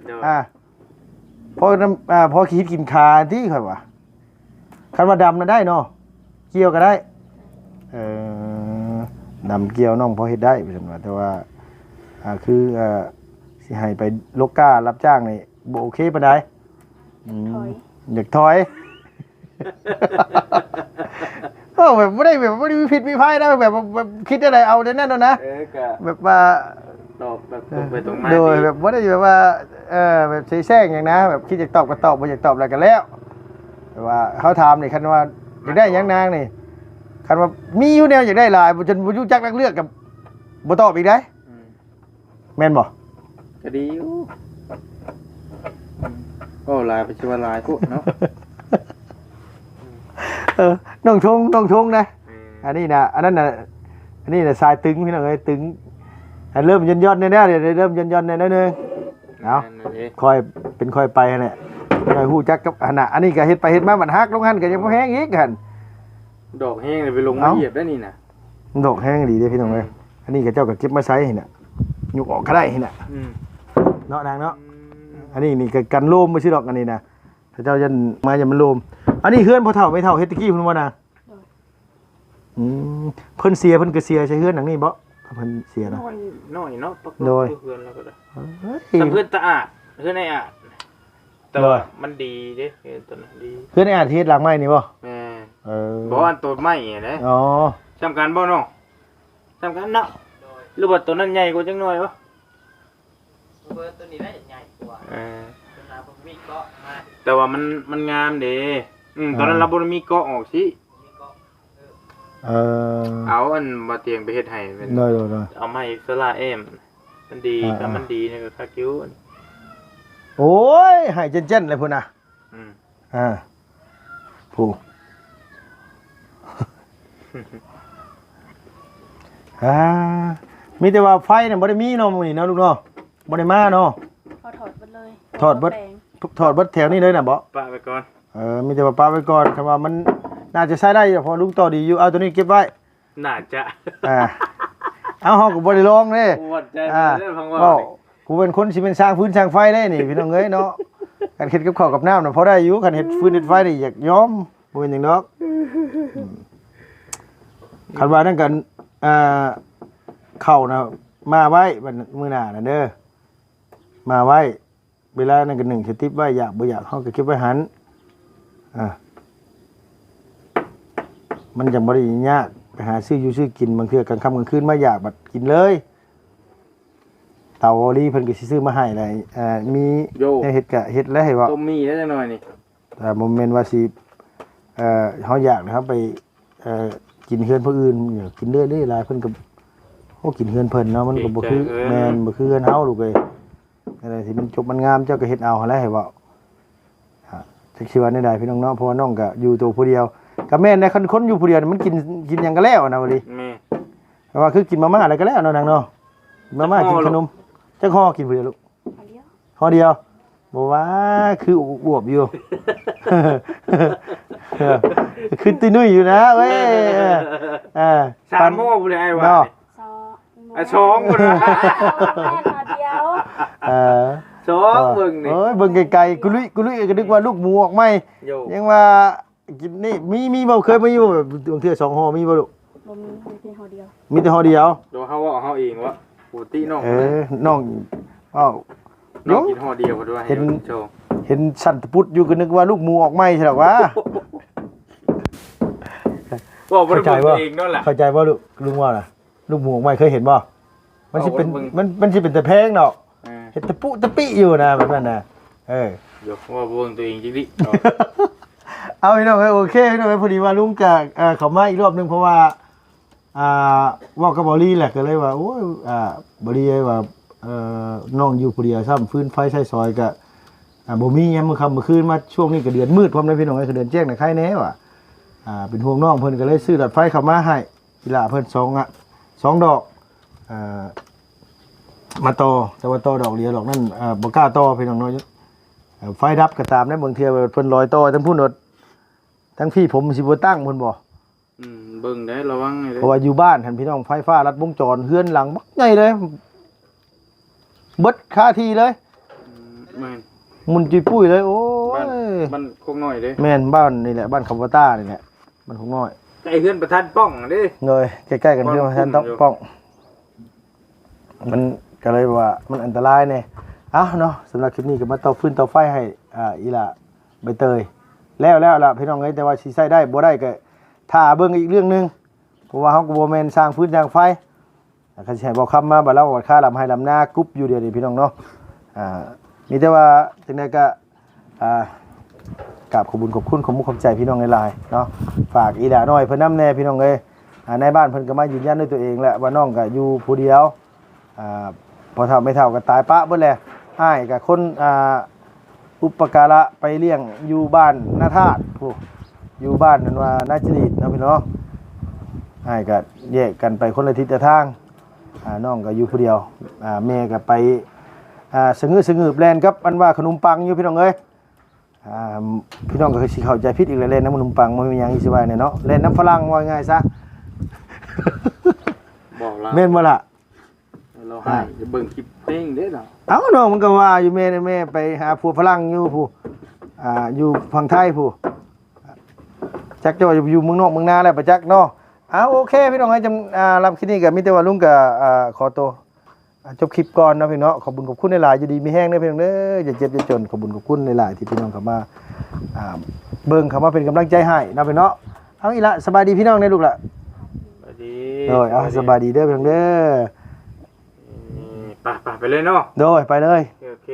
ໂດຍ ອ່າ ພໍນຳ ອ່າ ພໍຄິດກິນຂາຕິ ຂ້ອຍວ່າ ຄັນວ່າດຳນະໄດ້ເນາະ ກ່ຽວກໍໄດ້. ເອີ ດຳກ່ຽວນ້ອງພໍເຮັດໄດ້ວ່າຊັ້ນວ່າ ແຕ່ວ່າ ອ່າ ຄື ອ່າ ຊິໃຫ້ໄປລົກກ້າຮັບຈ້າງນີ້ບໍ່ໂອເຄປານໃດ. ອືມ ຢາກຖອຍ ຢາກຖອຍ. ເອີ ແບບບໍ່ໄດ້ ແບບບໍ່ໄດ້ມີພິດມີໄພນະ ແບບ ແບບຄິດແນວໃດເອົາແນວນັ້ນໂລດນະ. ເອີ ກໍແບບວ່າຕອບແບບ ເອີ ຕົງໄປຕົງມາ ໂດຍ ດີ ແບບບໍ່ໄດ້ແບບວ່າ ເອີ ແບບເສແສ້ງຫຍັງນະ ແບບຄິດຢາກຕອບກໍຕອບ ບໍ່ຢາກຕອບແລ້ວກໍແລ້ວ. ແຕ່ວ່າເຮົາຖາມນີ້ ຄັນວ່າຢາກໄດ້ຫຍັງນາງນີ້ ຄັນວ່າມີຢູ່ແນວຢາກໄດ້ຫຼາຍ ຈົນບໍ່ຮູ້ຈັກເລືອກ ກໍບໍ່ຕອບອີກເດ້. ອືມ ແມ່ນບໍ່? ກໍດີຢູ່ ເວົ້າຫຼາຍໄປຊິວ່າຫຼາຍໂພດເນາະ. ເອີ ນ້ອງທົງ ນ້ອງທົງນະ. ແມ່ນ ອັນນີ້ນະ ອັນນັ້ນນະ ອັນນີ້ນະສາຍຕຶງ ພີ່ນ້ອງເອີຍ ຕຶງ. ໃຫ້ເລີ່ມຢ່ອນໆແດ່ໆ ດຽວເລີ່ມຢ່ອນໆແດ່ໜ້ອຍໜຶ່ງ. ເອົາ ແມ່ນເດ້ ຄ່ອຍເປັນຄ່ອຍໄປຫັ້ນແຫຼະ ຄ່ອຍຮູ້ຈັກກັບຫັ້ນນະ. ອັນນີ້ກໍເຮັດໄປເຮັດມາ ມັນຫັກລົງຫັ້ນ ກໍຍັງບໍ່ແຮງອີກຫັ້ນ. ດອກແຮງເລີຍ ໄປລົງມາ ເອົ້າ ຢຽບໄດ້ນີ້ນະ. ມັນດອກແຮງອີ່ຫຼີເດ້ ພີ່ນ້ອງເອີຍ. ອືມ ອັນນີ້ເຂົາເຈົ້າກໍເກັບມາໃຊ້ຫັ້ນນະ ຍົກອອກກໍໄດ້ຫັ້ນນະ. ອືມ ເນາະນາງເນາະ. ອືມ ອັນນີ້ນີ້ກໍກັນໂລມໄວ້ຊື່ດອກ ອັນນີ້ນະ ເຂົາເຈົ້າຢ້ານມາ ຢ້ານມັນໂລມ. ອັນນີ້ເຮືອນພໍ່ເຖົ້າແມ່ເຖົ້າເຮັດແຕ່ກີ້ພຸ້ນບໍ່ນາງ? ໂດຍ ອືມ ເພິ່ນເສຍ ເພິ່ນກໍເສຍໃສ່ເຮືອນຫຼັງນີ້ບໍ່? ເພິ່ນເສຍນະ ນ້ອຍ ນ້ອຍເນາະ ປັກ ໂດຍ ເຮືອນລາວກໍໄດ້. ເອີຍ ສ່ຳເຮືອນຕາອາດ ເຮືອນໄອ້ອາດ ແຕ່ວ່າ ໂດຍ ມັນດີເດ້ ເຮືອນຕົວນັ້ນດີ. ເຮືອນອ້າຍທີ່ເຮັດຫຼັງໃໝ່ນີ້ບໍ່? ແມ່ນ. ເອີ ບໍ່ ອັນໂຕໃໝ່ຫັ້ນເດ້. ອໍ ສ່ຳກັນບໍ່ນ້ອງ? ສ່ຳກັນເນາະ. ໂດຍ ຫຼືວ່າໂຕນັ້ນໃຫຍ່ກວ່າຈັກໜ້ອຍບໍ່? ເອີ ໂຕນີ້ໄດ້ໃຫຍ່ກວ່າ. ເອີ ໂຕນັ້ນບໍ່ມີເກາະມາ ແຕ່ວ່າມັນ ມັນງາມເດ້. ອືມ ອ່າ ໂຕນັ້ນລາວບໍ່ໄດ້ມີເກາະອອກຊິ. ເອີ ເອົາອັນບໍ່ຕຽງໄປເຮັດໃຫ້. ໂດຍໆໆ ເອົາມາອີກໂຊລາແອມ ມັນດີ. ອ່າໆ ຖ້າມັນດີນີ້ກໍຄັກຢູ່. ໂອ້ຍ ໃຫ້ເຈັນໆເລີຍພຸ້ນນະ. ອືມ ອ່າ ຜູ້ ອ່າ ມີແຕ່ວ່າໄຟນະບໍ່ໄດ້ມີເນາະ ມື້ນີ້ເນາະ ລູກເນາະ ບໍ່ໄດ້ມາເນາະ. ເຂົາຖອດເບິດເລີຍ ຖອດເບິດ ຖອດເບິດແຖວນີ້ເລີຍນະບໍ່? ປະໄວ້ກ່ອນ. ເອີ ມີແຕ່ວ່າປະໄວ້ກ່ອນ ຄັນວ່າມັນໜ້າຈະໃຊ້ໄດ້ຢູ່ ເພາະລຸງຕໍ່ດີຢູ່. ເອົາໂຕນີ້ເກັບໄວ້ ໜ້າຈະ ອ່າ ເອົາ ເຮົາກໍບໍ່ໄດ້ລອງເດ້. ບໍ່ໝັ້ນໃຈ ອ່າ ເລີຍຟັງເວົ້າ ເວົ້ານີ້ ກູເປັນຄົນຊິເປັນຊ່າງຟືນຊ່າງໄຟເດ້ນີ້ ພີ່ນ້ອງເອີຍເນາະ. ຄັນເຮັດກັບເຂົ້າກັບນ້ຳນະພໍໄດ້ຢູ່ ຄັນເຮັດຟືນເຮັດໄຟນີ້ຢາກຍອມ ບໍ່ແມ່ນຫຍັງດອກ. ອືມ ຄັນວ່ານັ້ນກໍ ອ່າ ເຂົ້ານະ ມາໄວ້ ມື້ໜ້ານັ້ນເດີ ມາໄວ້. ເວລານັ້ນກໍໜຶ້ງສະຕິບໄວ້ ຢາກບໍ່ຢາກເຮົາກໍເກັບໄວ້ຫັ້ນ. ອ່າ ມັນຈັ່ງບໍ່ໄດ້ຍາກ ໄປຫາຊື້ຢູ່ຊື້ກິນ ບາງເທື່ອກາງຄ່ຳກາງຄືນມາຢາກບັດກິນເລີຍ. ເຕົາອອລີເພິ່ນກໍຊິຊື້ມາໃຫ້ແຫຼະ. ເອີ ມີ ໂຍ ແນວເຮັດກະເຮັດແລ້ວໃຫ້ເວົ້າ ຕົ້ມໝີ່ໄດ້ຈັກໜ້ອຍນີ້. ແຕ່ບໍ່ແມ່ນວ່າຊິ ເອີ ເຮົາຢາກເຮົາໄປ ເອີ ກິນເຮືອນຜູ້ອື່ນ ກິນເລື້ອຍໆຫຼາຍ ເພິ່ນກໍ ໂອ້ ກິນເຮືອນເພິ່ນເນາະ ມັນກໍບໍ່ຄື ເກງໃຈເພິ່ນ ແມ່ນ ບໍ່ຄືເຮືອນເຮົາລູກເອີຍ. ອັນໃດທີ່ມັນຈົບມັນງາມ ເຈົ້າກໍເຮັດເອົາຫັ້ນແຫຼະ ໃຫ້ເວົ້າ. ອ່າ ຈັກຊິວ່າແນວໃດພີ່ນ້ອງເນາະ ເພາະວ່ານ້ອງກໍຢູ່ໂຕຜູ້ດຽວ. ກໍແມ່ນແຫຼະ ຄັນຄົນຢູ່ຜູ້ດຽວນີ້ມັນກິນ ກິນຫຍັງກໍແລ້ວນະ ບໍ່ດີ. ແມ່ນ ແຕ່ວ່າຄືກິນມາມ່າແລ້ວກໍແລ້ວເນາະນາງເນາະ. ມາມ່າ ຈັກຫໍ່ ກິນຂະໜົມ ຈັກຫໍ່ກິນຜູ້ດຽວລູກ? ຫໍ່ດຽວ ຫໍ່ດຽວ. ບໍ່ວ່າ ຄືອວບໆຢູ່ ຄືຕຸ້ຍນຸ້ຍຢູ່ນະເວີຍ. ເອີ ເອີ ສາມຫໍ່ພຸ້ນແຫຼະອ້າຍວ່າເນາະ. ສອງ ອ່ະ ສອງພຸ້ນນະ ແມ່ນຫໍ່ດຽວ. ເອີ ສອງ ເບິ່ງນີ້ ໂອ້ຍ ເບິ່ງໄກໆ ກຸລຸຍກຸລຸຍ ກໍນຶກວ່າລູກໝູອອກໃໝ່. ໂຍ ຍັງວ່າ ກິນນີ້ ມີ ມີບໍ່? ເຄີຍມີບໍ່? ແບບບາງເທື່ອສອງຫໍ່ມີບໍ່ລູກ? ບໍ່ມີ ມີແຕ່ຫໍ່ດຽວ. ມີແຕ່ຫໍ່ດຽວ. ໂດຍ ເຮົາເວົ້າເຮົາເອງວະ ປົກກະຕິນ້ອງ ເອີ ນ້ອງເວົ້າ ນ້ອງກິນຫໍ່ດຽວ ເພິ່ນວ່າ ເຫັນ ເຫັນສັ່ນຕະປຸດຢູ່ ກໍນຶກວ່າລູກໝູອອກໃໝ່ຊັ້ນດອກຫວາ. ເວົ້າບໍ່ໄດ້ເບິ່ງຕົວເອງເນາະລະ ເຂົ້າໃຈບໍ່ລູກ? ລຸງເວົ້ານະ ລູກໝູອອກໃໝ່ ເຄີຍເຫັນບໍ່? ມັນຊິເປັນ ເອົາ ມັນ ມັນຊິເປັນຕາແພງດອກ. ເອີ ເຮັດຕະປຸຕະປິຢູ່ນະ ແບບນັ້ນນະ. ເອີ ເອົາ ເບິ່ງຕົວເອງຈັກນິດເນາະ. ເອົາ ພີ່ນ້ອງເອີຍ ໂອເຄ ພີ່ນ້ອງເອີຍ ພໍດີວ່າລຸງກະ ເອີ ເຂົ້າມາອີກຮອບໜຶ່ງ ເພາະວ່າ ອ່າ ເວົ້າກັບເບົາລີແຫຼະ ກໍເລີຍວ່າ ໂອ້ຍ ອ່າ ເບົາລີເອີຍວ່າ ເອີ ນ້ອງຢູ່ຜູ້ດຽວ ຊ້ຳຟືນໄຟໃຊ້ສອຍກະ ອ່າ ບໍ່ມີຍາມມື້ຄ່ຳມື້ຄືນມາ ຊ່ວງນີ້ກໍເດືອນມືດພ້ອມເດ້ ພີ່ນ້ອງເອີຍ ກໍເດືອນແຈ້ງນະ ໄຄແດ່ວ່າ ອ່າ ເປັນຫ່ວງນ້ອງເພິ່ນ ກໍເລີຍຊື້ຫຼອດໄຟເຂົ້າມາໃຫ້ ອີ່ຫຼ້າເພິ່ນສອງ ອ່າ ສອງດອກ. ອ່າ ມາຕໍ່ ແຕ່ວ່າຕໍ່ດອກດຽວດອກນັ້ນ ອ່າ ບໍ່ກ້າຕໍ່ພີ່ນ້ອງເນາະ. ເອີ ໄຟດັບກໍຕາມໃດ໋ ບາງເທື່ອເພິ່ນລອຍຕໍ່ທັງພຸ້ນໂລດ ທັງພີ້ຜົມຊິບໍ່ຕັ້ງພຸ້ນບໍ່? ອືມ ເບິ່ງໄດ໋ ລະວັງໄດ໋ ເພາະວ່າຢູ່ບ້ານຫັ້ນພີ່ນ້ອງ ໄຟຟ້າລັດວົງຈອນ ເຮືອນຫຼັງບັກໃຫຍ່ເລີຍ ເບິດຄາທີ່ເລີຍ. ອືມ ແມ່ນ ໝຸ່ນຈຸ້ຍປຸ້ຍເລີຍ. ໂອ້ຍ ບ້ານ ບ້ານໂຄກນ້ອຍເດ້. ແມ່ນ ບ້ານນີ້ແຫຼະ ບ້ານຄຳວ່າຕານີ້ແຫຼະ ບ້ານໂຄກນ້ອຍ ໃກ້ເຮືອນປະທານປ້ອງເດ້. ໂດຍ ໃກ້ໆກັນ ເຮືອນປະທານປ້ອງ ມັນກໍເລີຍວ່າມັນອັນຕະລາຍແດ່. ເອົ້າເນາະ ສຳລັບຄລິບນີ້ກໍມາຕໍ່ຟືນຕໍ່ໄຟໃຫ້ ອ່າ ອີ່ຫຼ້າໃບເຕີຍ ແລ້ວແລ້ວລະພີ່ນ້ອງເອີຍ. ແຕ່ວ່າຊິໃຊ້ໄດ້ບໍ່ໄດ້ກໍຖ້າເບິ່ງອີກເລື່ອງໜຶ່ງ ເພາະວ່າເຮົາກໍບໍ່ແມ່ນຊ່າງຟືນຊ່າງໄຟ. ຄັນຊິໃຫ້ເວົ້າຄຳມາ ບາດລາວບັດຄາລຳໄຮ່ລຳນາກຸບຢູ່ດຽວນີ້ພີ່ນ້ອງເນາະ. ອ່າ ມີແຕ່ວ່າຈັ່ງໃດກໍ ອ່າ ກາບຂອບບຸນຂອບຄຸນ ຂອບມຸກຂອບໃຈພີ່ນ້ອງຫຼາຍໆເນາະ. ຝາກອີ່ຫຼ້ານ້ອຍເພິ່ນນຳແດ່ພີ່ນ້ອງເອີຍ. ອ່າ ນາຍບ້ານເພິ່ນກໍມາຢືນຢັນດ້ວຍຕົວເອງແຫຼະວ່ານ້ອງກໍຢູ່ຜູ້ດຽວ ອ່າ ພໍ່ເຖົ້າແມ່ເຖົ້າກໍຕາຍປະເບິດແຫຼະ. ອ້າຍກໍຄົນ ອ່າ ອຸປະກາລະໄປລ້ຽງຢູ່ບ້ານນາທາດພຸ້ນ ຢູ່ບ້ານນັ້ນວ່ານາຈະລີດເນາະພີ່ນ້ອງ. ອ້າຍກໍແຍກກັນໄປຄົນລະທິດລະທາງ ອ່າ ນ້ອງກໍຢູ່ຜູ້ດຽວ ອ່າ ແມ່ກໍໄປ ອ່າ ສະງືດສະງືບແລ່ນກັບອັນວ່າຂະໜົມປັງຢູ່ພີ່ນ້ອງເອີຍ. ອ່າ ພີ່ນ້ອງກໍຄືຊິເຂົ້າໃຈຜິດອີກແລ້ວ ແລ່ນນຳຂະໜົມປັງ ບໍ່ມີຫຍັງ ຊິວ່າແນ່ເນາະ ແລ່ນນຳຝຣັ່ງ ເວົ້າງ່າຍໆຊະ ບອກລາວ ແມ່ນບໍ່ລະ? ລາວໃຫ້ ອ່າ ເບິ່ງຄລິບເອງເດ້ລາວ. ເອົ້າ ນ້ອງມັນກໍວ່າຢູ່ ແມ່ ແມ່ໄປຫາຜົວຝຣັ່ງຢູ່ພຸ້ນ ອ່າ ຢູ່ຝັ່ງໄທພຸ້ນ ຈັກຈະວ່າຢູ່ເມືອງນອກເມືອງນາແລ້ວປະຈັກເນາະ. ເອົາ ໂອເຄ ພີ່ນ້ອງເອີຍ ຈຳ ອ່າ ສຳລັບຄລິບນີ້ກໍມີແຕ່ວ່າລຸງກໍ ອ່າ ຂໍຕົວ ອ່າ ຈົບຄລິບກ່ອນເນາະພີ່ນ້ອງເນາະ. ຂອບບຸນຂອບຄຸນຫຼາຍໆ ຢູ່ດີມີແຮງເດີພີ່ນ້ອງເດີ ຢ່າເຈັບຢ່າຈົນ. ຂອບບຸນຂອບຄຸນຫຼາຍໆ ທີ່ພີ່ນ້ອງເຂົ້າມາ ອ່າ ເບິ່ງ ເຂົ້າມາເປັນກຳລັງໃຈໃຫ້ເນາະພີ່ນ້ອງເນາະ. ເອົາ ອີ່ຫຼະ ສະບາຍດີພີ່ນ້ອງເດີລູກຫຼະ. ສະບາຍດີ ໂດຍ ເອົາ ສະບາຍດີເດີພີ່ນ້ອງເດີ. ເອີ ໄປ ໄປ ໄປເລີຍເນາະ. ໂດຍ ໄປເລີຍ ໂອເຄ ໂອເຄ.